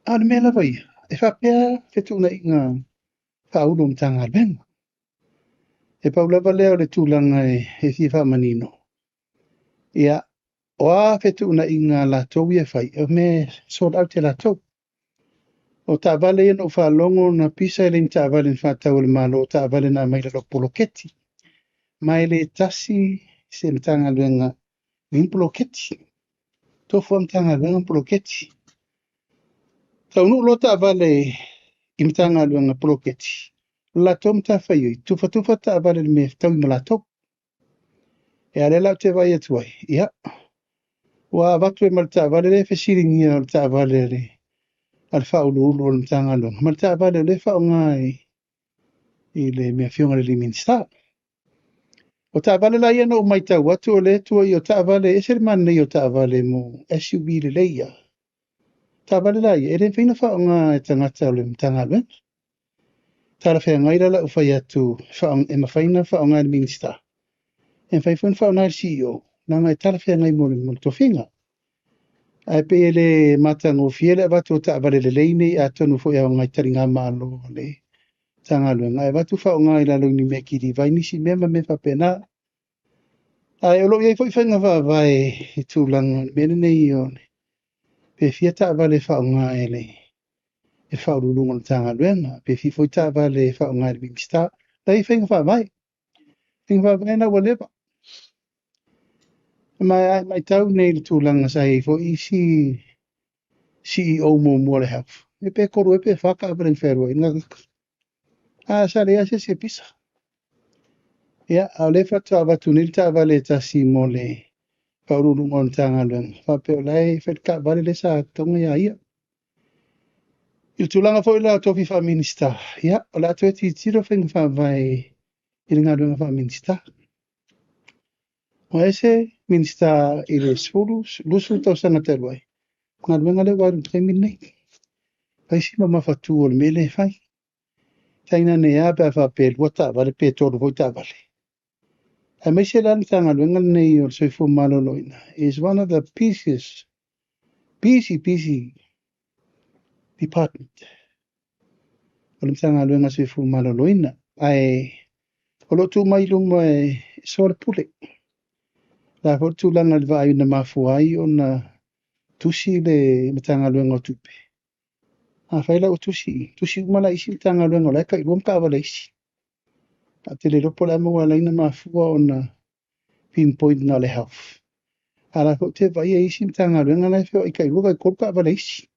A o le mea lava ia, e faapea fetuunaiga faaulu o Matagaluega. E pau lava lea o le tulaga e fia faamanino. Ia, o a fetuunaiga a latou ia e fai, o mea e sort out e latou. O taavale ia na ou faalogo na pisa e le ni taavale na faatau e le Malo, o taavale na aumai i lalo o poloketi. Ma e le tasi se Matagaluega i ni poloketi. Tofu lava Matagaluega ma poloketi. Taunuu loa taavale i Matagaluega poloketi, o le latou matafaioi, tufatufa taavale i le mea e fetaui ma latou. Ia a o lea la ou te vaai atu ai, ia, ua avatu ai ma le taavale lea e fesiligia o le taavale a le a le Faauluulu o le Matagaluega ma le taavale o lea e faaaoga i le mea Afioga i le Minisita. O taavale la ia na ou matau atu o lea e tuuaia o taavale, e ese le manaia o taavale mo SUV lelei lava. Taavale la ia, e le mafai ona faaaoga e tagata o le Matagaluega. Talafeagai la lau fai atu e mafai ona faaaoga e le Minisita, e mafai foi ona faaaoga e le CEO, leaga e talafeagai mo le tofiga. Ae pei e le matagofie le avatu o taavale lelei nei atonu foi e aoga i taligamalo a le Matagaluega, ae avatu faaaoga i lalo i ni mea kiliva ai nisi mea ma mea faapena. Ae o lo o i ai foi faiga faavae i tulaga o le mea lenei o le pe fia taavale e faaaoga e le Faauluuluga o le Matagaluega, pe fia foi taavale e faaaoga e le Minisita. La e i ai faiga faavae. Faiga faavae na ua leva. Ma a e matau nei i le tulaga sa i ai foi isi CEO muamua o le Health, e pe tolu ea pe fa taavale na fealuai ai le galuega. A sa leai lava se isi e pisa. Ia, a o lea faatoa avatu nei le taavale e tasi mo le Faauluuluga o le Matagaluega, faapea o la e fai le taavale lea sa tatau ona ia ia. I le tulaga foi la o tofi faa-Minisita, ia, o le a toe tilotilo faiga faavae i le galuega faa-Minisita. Ua ese Minisita i le 10, 20 tausaga talu ai, galuega lea ua alu i le taimi lenei. Fai si mamafatu o le mea lea e fai. Tainane lava pe a faapea e lua taavale pe tolu foi taavale. Aemaise la le Matagaluega lenei o le Soifua Maloloina is one of the busiest, busy, busy department o le Matagaluega o le Soifua Maloloina. Ae o lo o tuu mai i luma e soalepule. O le a foi le tulaga i le vaai na mafua ai ona tusi le Matagaluega o Tupe. Afai la ua tusi, tusi uma la isi Matagaluega o la e tailua ma taavale a isi. Ae ou te le iloa po o le a le mea ua ala ai ona mafua ona pinpoint na o le Health. A o la foi ou te vaai e isi Matagaluega la e feoai tailua taitolu taavale a isi.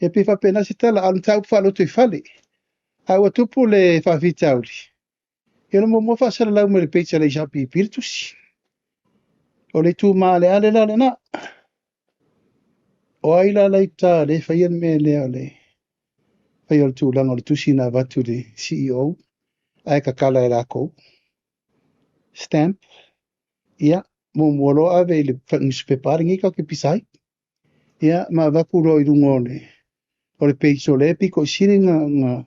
E pei faapena se tala, a o le mataupu faalotoifale. A ua tupu le faafitauli, ia o le muamua faasalalau mai le page a le HRPP le tusi. O le itu maaleale la lena. O ai la la i uta lea e faia le mea lea o le faia o le tulaga o le tusi na avatu i le CEO ae tatala e latou. Stamp, ia, muamua loa ave i le newspaper lenei tatou te pisa ai. Ia, ma avatu loa i luga o le o le page o lea e pito i sili na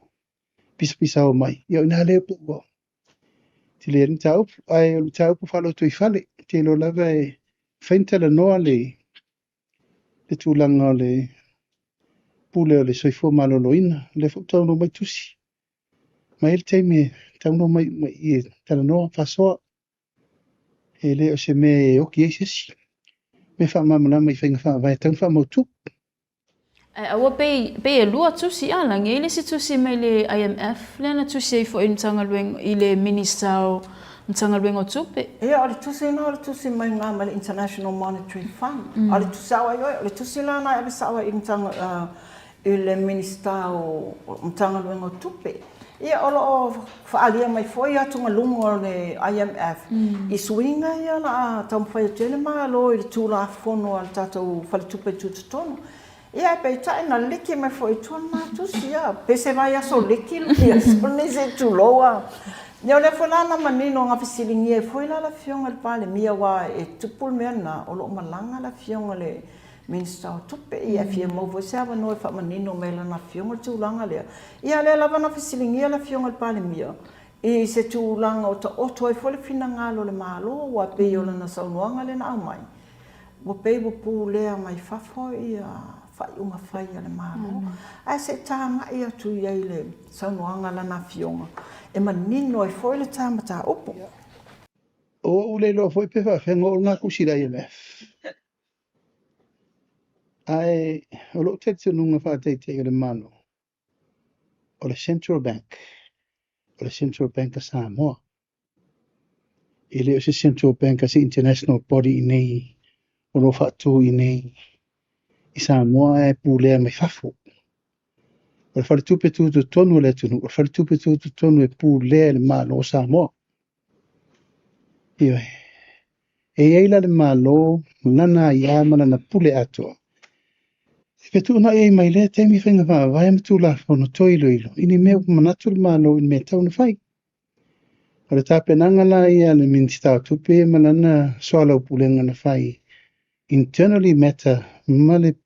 pisapisao mai. Ia o i ina lea pei ua tele ai le mataupu. Ae o le mataupu faalotoifale, ou te iloa lava e mafai ona talanoa le le tulaga o le pule o le soifua maloloina. O lea foi ua taunuu mai tusi. Ma e i ai le taimi e taunuu mai uma i i e talanoa, faasoa. E le o se mea e oti ai se isi. Mea faamalamalama i faiga faavae e tatau ona faamautu. Ae aua pei, pei e lua tusi a, lagi e i ai le isi tusi mai le IMF lea na tusi ai foi i le Matagaluega, i le Minisita o Matagaluega o Tupe. Ia, o le tusi lena o le tusi mai lena mai le International Monetary Fund. A o le tusi sao ai oe, o le tusi la lena e ave sao ai i le i le Minisita o Matagaluega o Tupe. Ia, o lo o faaalia mai foi atugaluga o le IMF i suiga ia o le a taumafai atu ai le Malo i le Tulafono a le tatou Faletupe Tutotonu. Ia, ae peitai na liki mai foi i tua lena tusi, a, pe se vaiaso liki le vaiaso lenei se i tulou lava. Ia, o lea foi la na manino na fesiligia ai foi la le Afioga i le Palemia aua e tupu le mea lena, o lo o malaga le Afioga i le Minisita o Tupe, ia e fia maua foi se avanoa e faamanino mai e lana Afioga le tulaga lea. Ia, o lea lava na fesiligia le Afioga i le Palemia i se tulaga o taoto ai foi le finagalo o le Malo, aua e pei o lana saunoaga lea na aumai, ua pei ua pulea mai fafo ia faaiuga fai a le Malo. Ae se i tagai atu i ai i le saunoaga a lana Afioga e manino ai foi le ta mataupu. Ua ou le iloa foi pe faafefea ona oo lena tusi i le IMF. Ae o lou talitonuga faataitai o le Malo, o le Central Bank, o le Central Bank a Samoa. E le o se Central Bank a se international body i inei o lo o faatu i inei i Samoa ae pulea mai fafo. O le faletupe tutotonu o le atunuu, o le faletupe tutotonu e pulea e le Malo o Samoa. Ioe. E i ai la le Malo lana aia ma lana pule atoa e fetuunai ai mai lea taimi faiga faavae ma Tulafono toe iloilo i ni mea ua manatu le Malo i le mea e tatau ona fai. O le tapenaga la ia a le Minisita o Tupe ma lana soalaupulega na fai internally matter ma le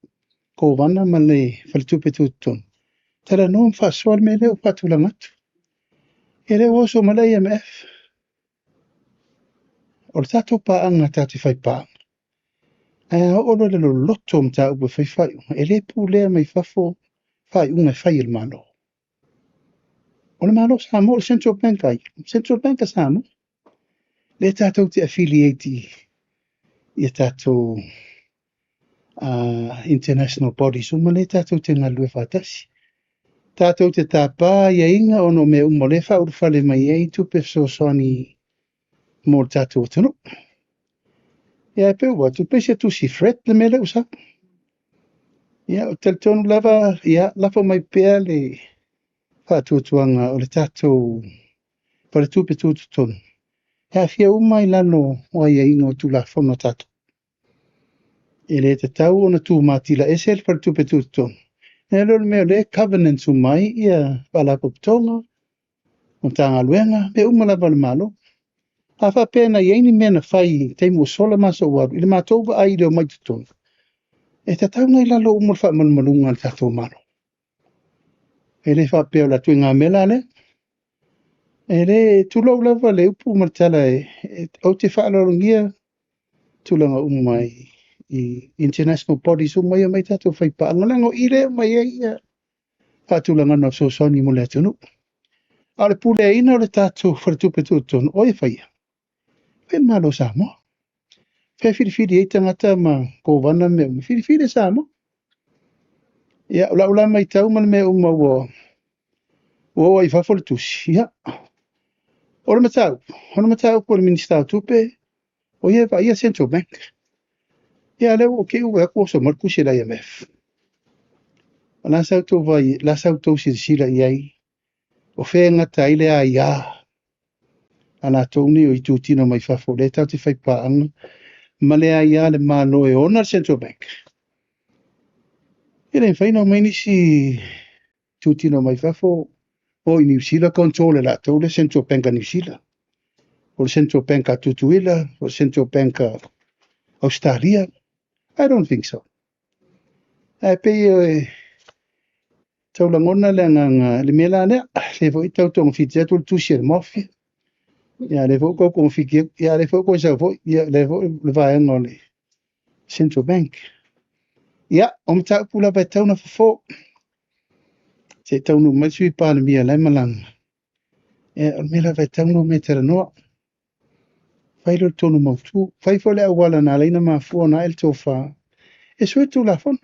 Kovana ma le Faletupe Tutotonu, talanoa ma faasoa le mea lea ua faatulaga atu. Ia lea ua oso mai le IMF. O le tatou paaga tatou te fai paaga. Ae a oo loa i le loloto o mataupu e fai faaiuga, e le pulea mai fafo faaiuga e fai e le Malo. O le Malo o Samoa, o le Central Bank ai, Central Bank a Samoa. Lea tatou te affiliate i ia tatou international bodies uma lea tatou te galulue faatasi. Tatou te tapa aiaiga ona o mea uma o lea e faaulufale mai ai tupe fesoasoani mo le tatou atunuu. Ia ae pei ua atu, pei se tusi threat le mea lea ua sau. Ia, ou te talitonu lava, ia, lafo mai pea le faatuatuaga o le tatou faletupe tutotonu e aafia uma i lalo o aiaiga o Tulafono a tatou. E le tatau ona tumatila ese le faletupe tutotonu, nai lo le mea o lea e covenant uma ai ia Faalapotopotoga, Matagaluega, mea uma lava a le Malo. A faapea na i ai ni mea na fai i taimi ua sola ma aso ua alu, i le matou vaai i le omai i totonu, e tatau ona i lalo uma o le faamalumaluga a le tatou Malo. E le faapea o le ituaiga mea la lea. E le, tulou lava le upu ma le tala, ou te faaaloalogia tulaga uma i international bodies uma ia mai tatou faipaaga, leaga o i lea e aumai ai ia faatulagaga o fesoasoani mo le atunuu. A o le puleaina o le tatou faletupe tutotonu, o ai e faia? Fai e le Malo o Samoa. Fea e filifili ai tagata ma kovana ma mea uma? Filifili e Samoa. Ia, o lau la matau ma le mea uma ua oo ai i fafo le tusi, ia, o le mataupu, o le mataupu a le Minisita o Tupe, o ia e vaaia Central Bank. Ia, a lea ua te i ua atu oso mai le tusi a le IMF. O le a sa outou vaai, o le a sa outou silasila i ai, o fea e gata ai le aia a latou nei o itutino mai fafo, o lea tatou te faipaaga ma le aia a le Malo e ona le Central Bank. E le mafai ona omai nisi itutino mai fafo o i Niu Sila control e latou le Central Bank a Niu Sila, o le Central Bank a Tutuila, o le Central Bank a Australia. I don't think so. Ae pei e tau lagona le agaga le mea la lea, lea foi tau togafiti atu le tusi a le Mafia. Ia lea foi ua tau togafiti atu, ia lea foi ua toe sau foi, ia lea foi le vaega o le Central Bank. Ia, o mataupu lava e tau na fofo. Se i taunuu mai le Sui Palemia la e malaga. Ia, o le mea lava e tau na omai e talanoa. Fai lea o le tonu mautu. Fai foi le auala na ala ai ona mafua ona ae le tofa e sui le Tulafono.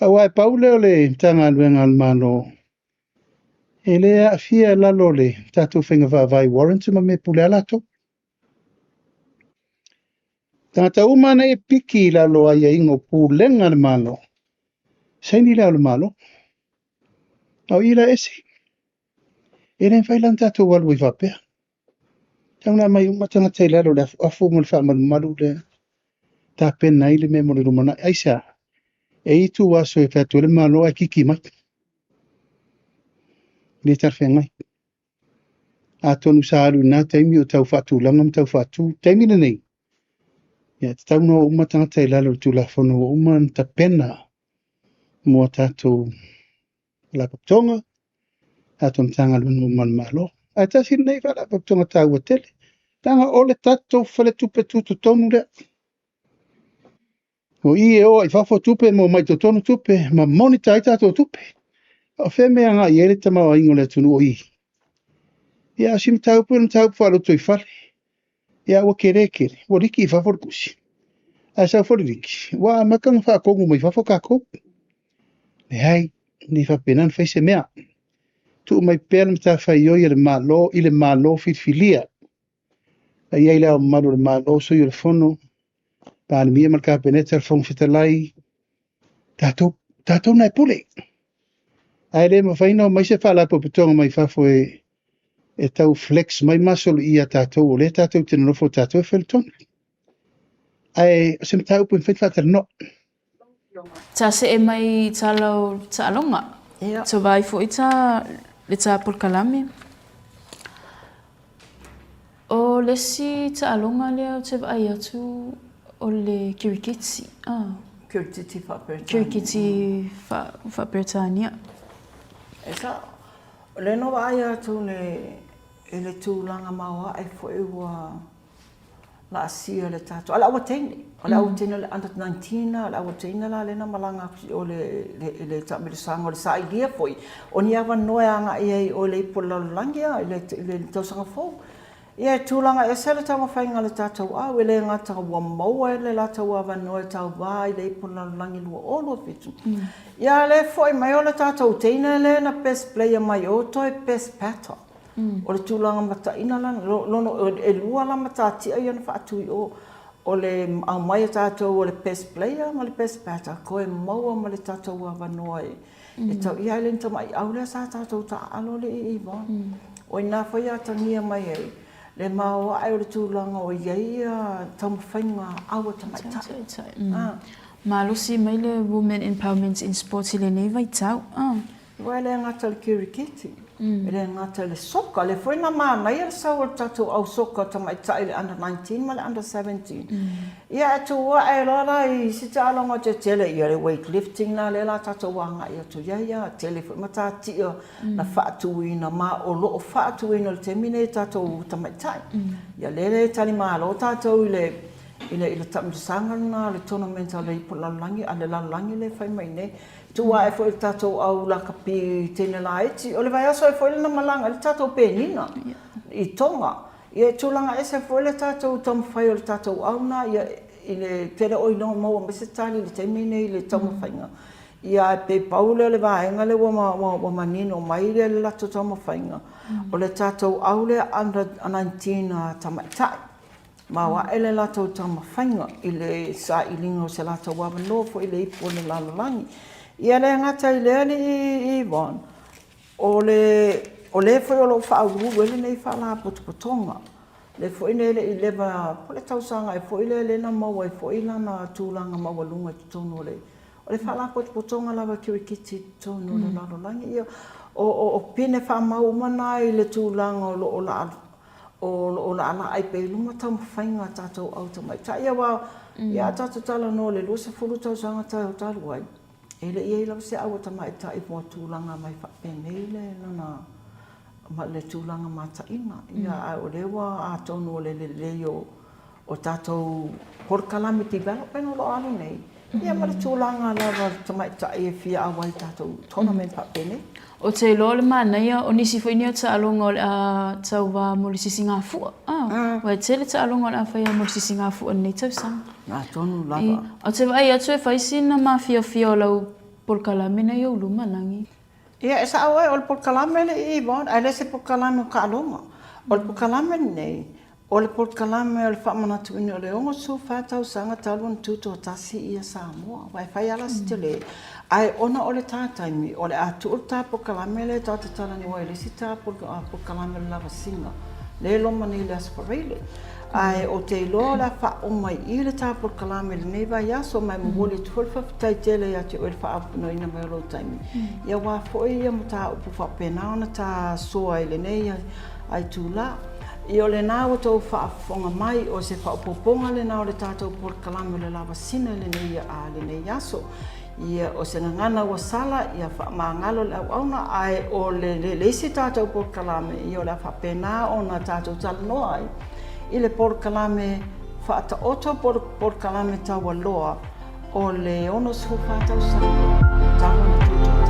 Aua e pau lea o le Matagaluega a le Malo E le aafia i lalo o le tatou faiga faavae warrant ma mea pule a latou. Tagata uma nei e piki i lalo o aiaiga o pulega a le Malo, saini le Ao o le Malo. A o i la ese. E le mafai la ona tatou alu ai faapea. Tau ona aumai uma tagata i lalo o le afuafu ma le faamalumalu lea tapena ai le mea mo le lumanai. Aisea? E i ai ituaso e fai atu ai le Malo ae kiki mai. Le talafeagai. Atonu sa alu i lena taimi o tau faatulaga ma tau faatu. Taimi lenei, ia, tatau ona o uma tagata i lalo o le Tulafono ua uma ona tapena mo a tatou Faalapotopotoga, tatou Matagaluega uma a le Malo. Ae tasi lenei Faalapotopotoga taua tele, leaga o le tatou faletupe tutotonu lea. O i e o ai i fafo tupe ma omai i totonu tupe ma monitor ai tatou tupe. O fea mea e agai i ai le tamaoaiga o le atunuu o i? Ia, o si mataupu o le mataupu faalotoifale. Ia, ua tele tele, ua liki i fafo le tusi. Ae sau foi le liki, ua amata ona faatonu mai fafo tatou. Leai, ne i faapena ona fai se mea. Tuu mai pea le matafaioi a le Malo i le Malo filifilia. A i ai le Ao Mamalu o le Malo, Sui o le Fono, Palemia ma le Kapeneta, le Fofoga Fetalai, tatou, tatou na e pule. Ae le mafai ona omai se faalapotopotoga mai fafo e, e tau flex mai muscle ia tatou, o lea tatou te nonofo tatou e fai le tonu. Ae o se mataupu e mafai ona faatalanoa. Ta see mai i tala o taaloga. Ta vaai foi ta le ta polokalame. O le isi taaloga lea ou te vaai atu o le kirikiti. Kirikiti faa-Peretania. Kirikiti faa-Peretania. E sao. O lea na vaai atu i le tulaga maoae foi ua laasia le tatou, a o le auateine, o le auateine o le under 19 o le auateine la lea na malaga atu i o i le taamilosaga o le sailia foi o ni avanoa e agai ai i o i le ipu o le lalolagi i le tausaga fou. Ia e tulaga ese le taumafaiga a le tatou au, e le gata ua maua le latou avanoa e tauva i le ipu o le lalolagi 2027, ia a o lea foi mai o le tatou teine lea na best player mai o toe best batter. O le tulaga mataina la, e lua la matatia ia na faatu i o, o le aumai e tatou o le best player ma le best batter, toe maua ma le tatou avanoa e tau ia ai le tamaiau lea sa tatou taaalo alii i Yvonne. O i ina foi e atagia mai ai le maoae o le tulaga o i ai taumafaiga au a tamaitai. Malosi mai le Women Empowerment in Sports i lenei vaitau. Aua e le gata i le kirikiti, e le gata i le soka, lea foi na manaia le sau o le tatou au soka tamaitai i le under 19 ma le under 17. Ia ae tu ae loa la i isi taaloga tetele, ia le weight lifting la lea la tatou agai atu i ai, a tele foi matatia na faatuina ma o lo o faatuina i le taimi nei e tatou tamaitai. Ia lea e talimalo tatou i le i le i le taamilosaga lena o le tournament a le lalolagi a le lalolagi lea e fai mai nei. Tuu ae foi i le tatou au lakapi teine laiti. O le vaiaso ai foi lena malaga ai le tatou penina i Tonga. Ia e tulaga ese foi le tatou taumafai o le tatou au na ia i le tele o iloa maua mai se tali i le taimi nei i le taumafaiga. Ia ae pei pau lea o le vaega lea ua ua manino mai le latou taumafaiga, o le tatou au lea under 19 tamaitai. Maoae le latou taumafaiga i le sailiga o se latou avanoa foi i le ipu o le lalolagi. Ia le gata i lea alii Yvonne, o le o le foi o lo o faauluulu ai lenei faalapotopotoga, le foi nei e le i leva po o le tausaga ea foi lea lea na maua ai foi lana tulaga maualuga i totonu o le o le faalapotopotoga lava kirikiti i totonu o le lalolagi. Ia o o pine faamau uma na i le tulaga o lo o o lo o laalaa ai pea i luma taumafaiga a tatou au tamaitai. Aua ia a tatou talanoa i le 20 tausaga talu ai, e le i i ai lava se au tamaitai ua tulaga mai faapenei le lona ma le tulaga mataina. Ia ae o lea ua atonu o le lelei o o tatou polokalame development o lo o alu nei, ia ma le tulaga lava tamaitai e fia auai i tatou tournament faapenei. Ou te iloa o le manaia, o nisi foi nei o taaloga o le a tauva mo le sisigafua. Aua e tele taaloga o le a faia mo le sisigafua i lenei tausaga. Atonu lava. Ou te vaai atu e fai sina mafiafia o lau polokalame na i ou luma, Lagi. Ia, e sao ai, o le polokalame le i Yvonne, ae le se polokalame o taaloga. O le polokalame lenei, o le polokalame o le faamanatuina o le 64 tausaga talu ona tutoatasi ia Samoa. Aua e fai lava la si tele, ae ona o le ta taimi, o le a tuu le ta polokalame lea tatou te talanoa ai i le isi ta polokalame o le lavasiga, lea e loma nei i le Aso Faraile. Ae ou te iloa o le a faauma i i le ta polokalame i lenei vaiaso, ma e momoli atu foi le faafetai tele ia te oe i le faaavanoaina mai o lou taimi, ia aua foi ia mataupu faapena ona ta soa i lenei itula. Ia o lena ua outou faafofoga mai, o se faaopoopoga lena o le tatou polokalame o le lavasina i lenei, lenei aso. Ia, o se gagana ua sala, ia faamagalo le auauna, ae o le, le, le isi tatou polokalame, ia o le a faapena ona tatou talanoa ai i le polokalame faataoto po o le polokalame taualoa o le 64 tausaga talu ona tutoatasi.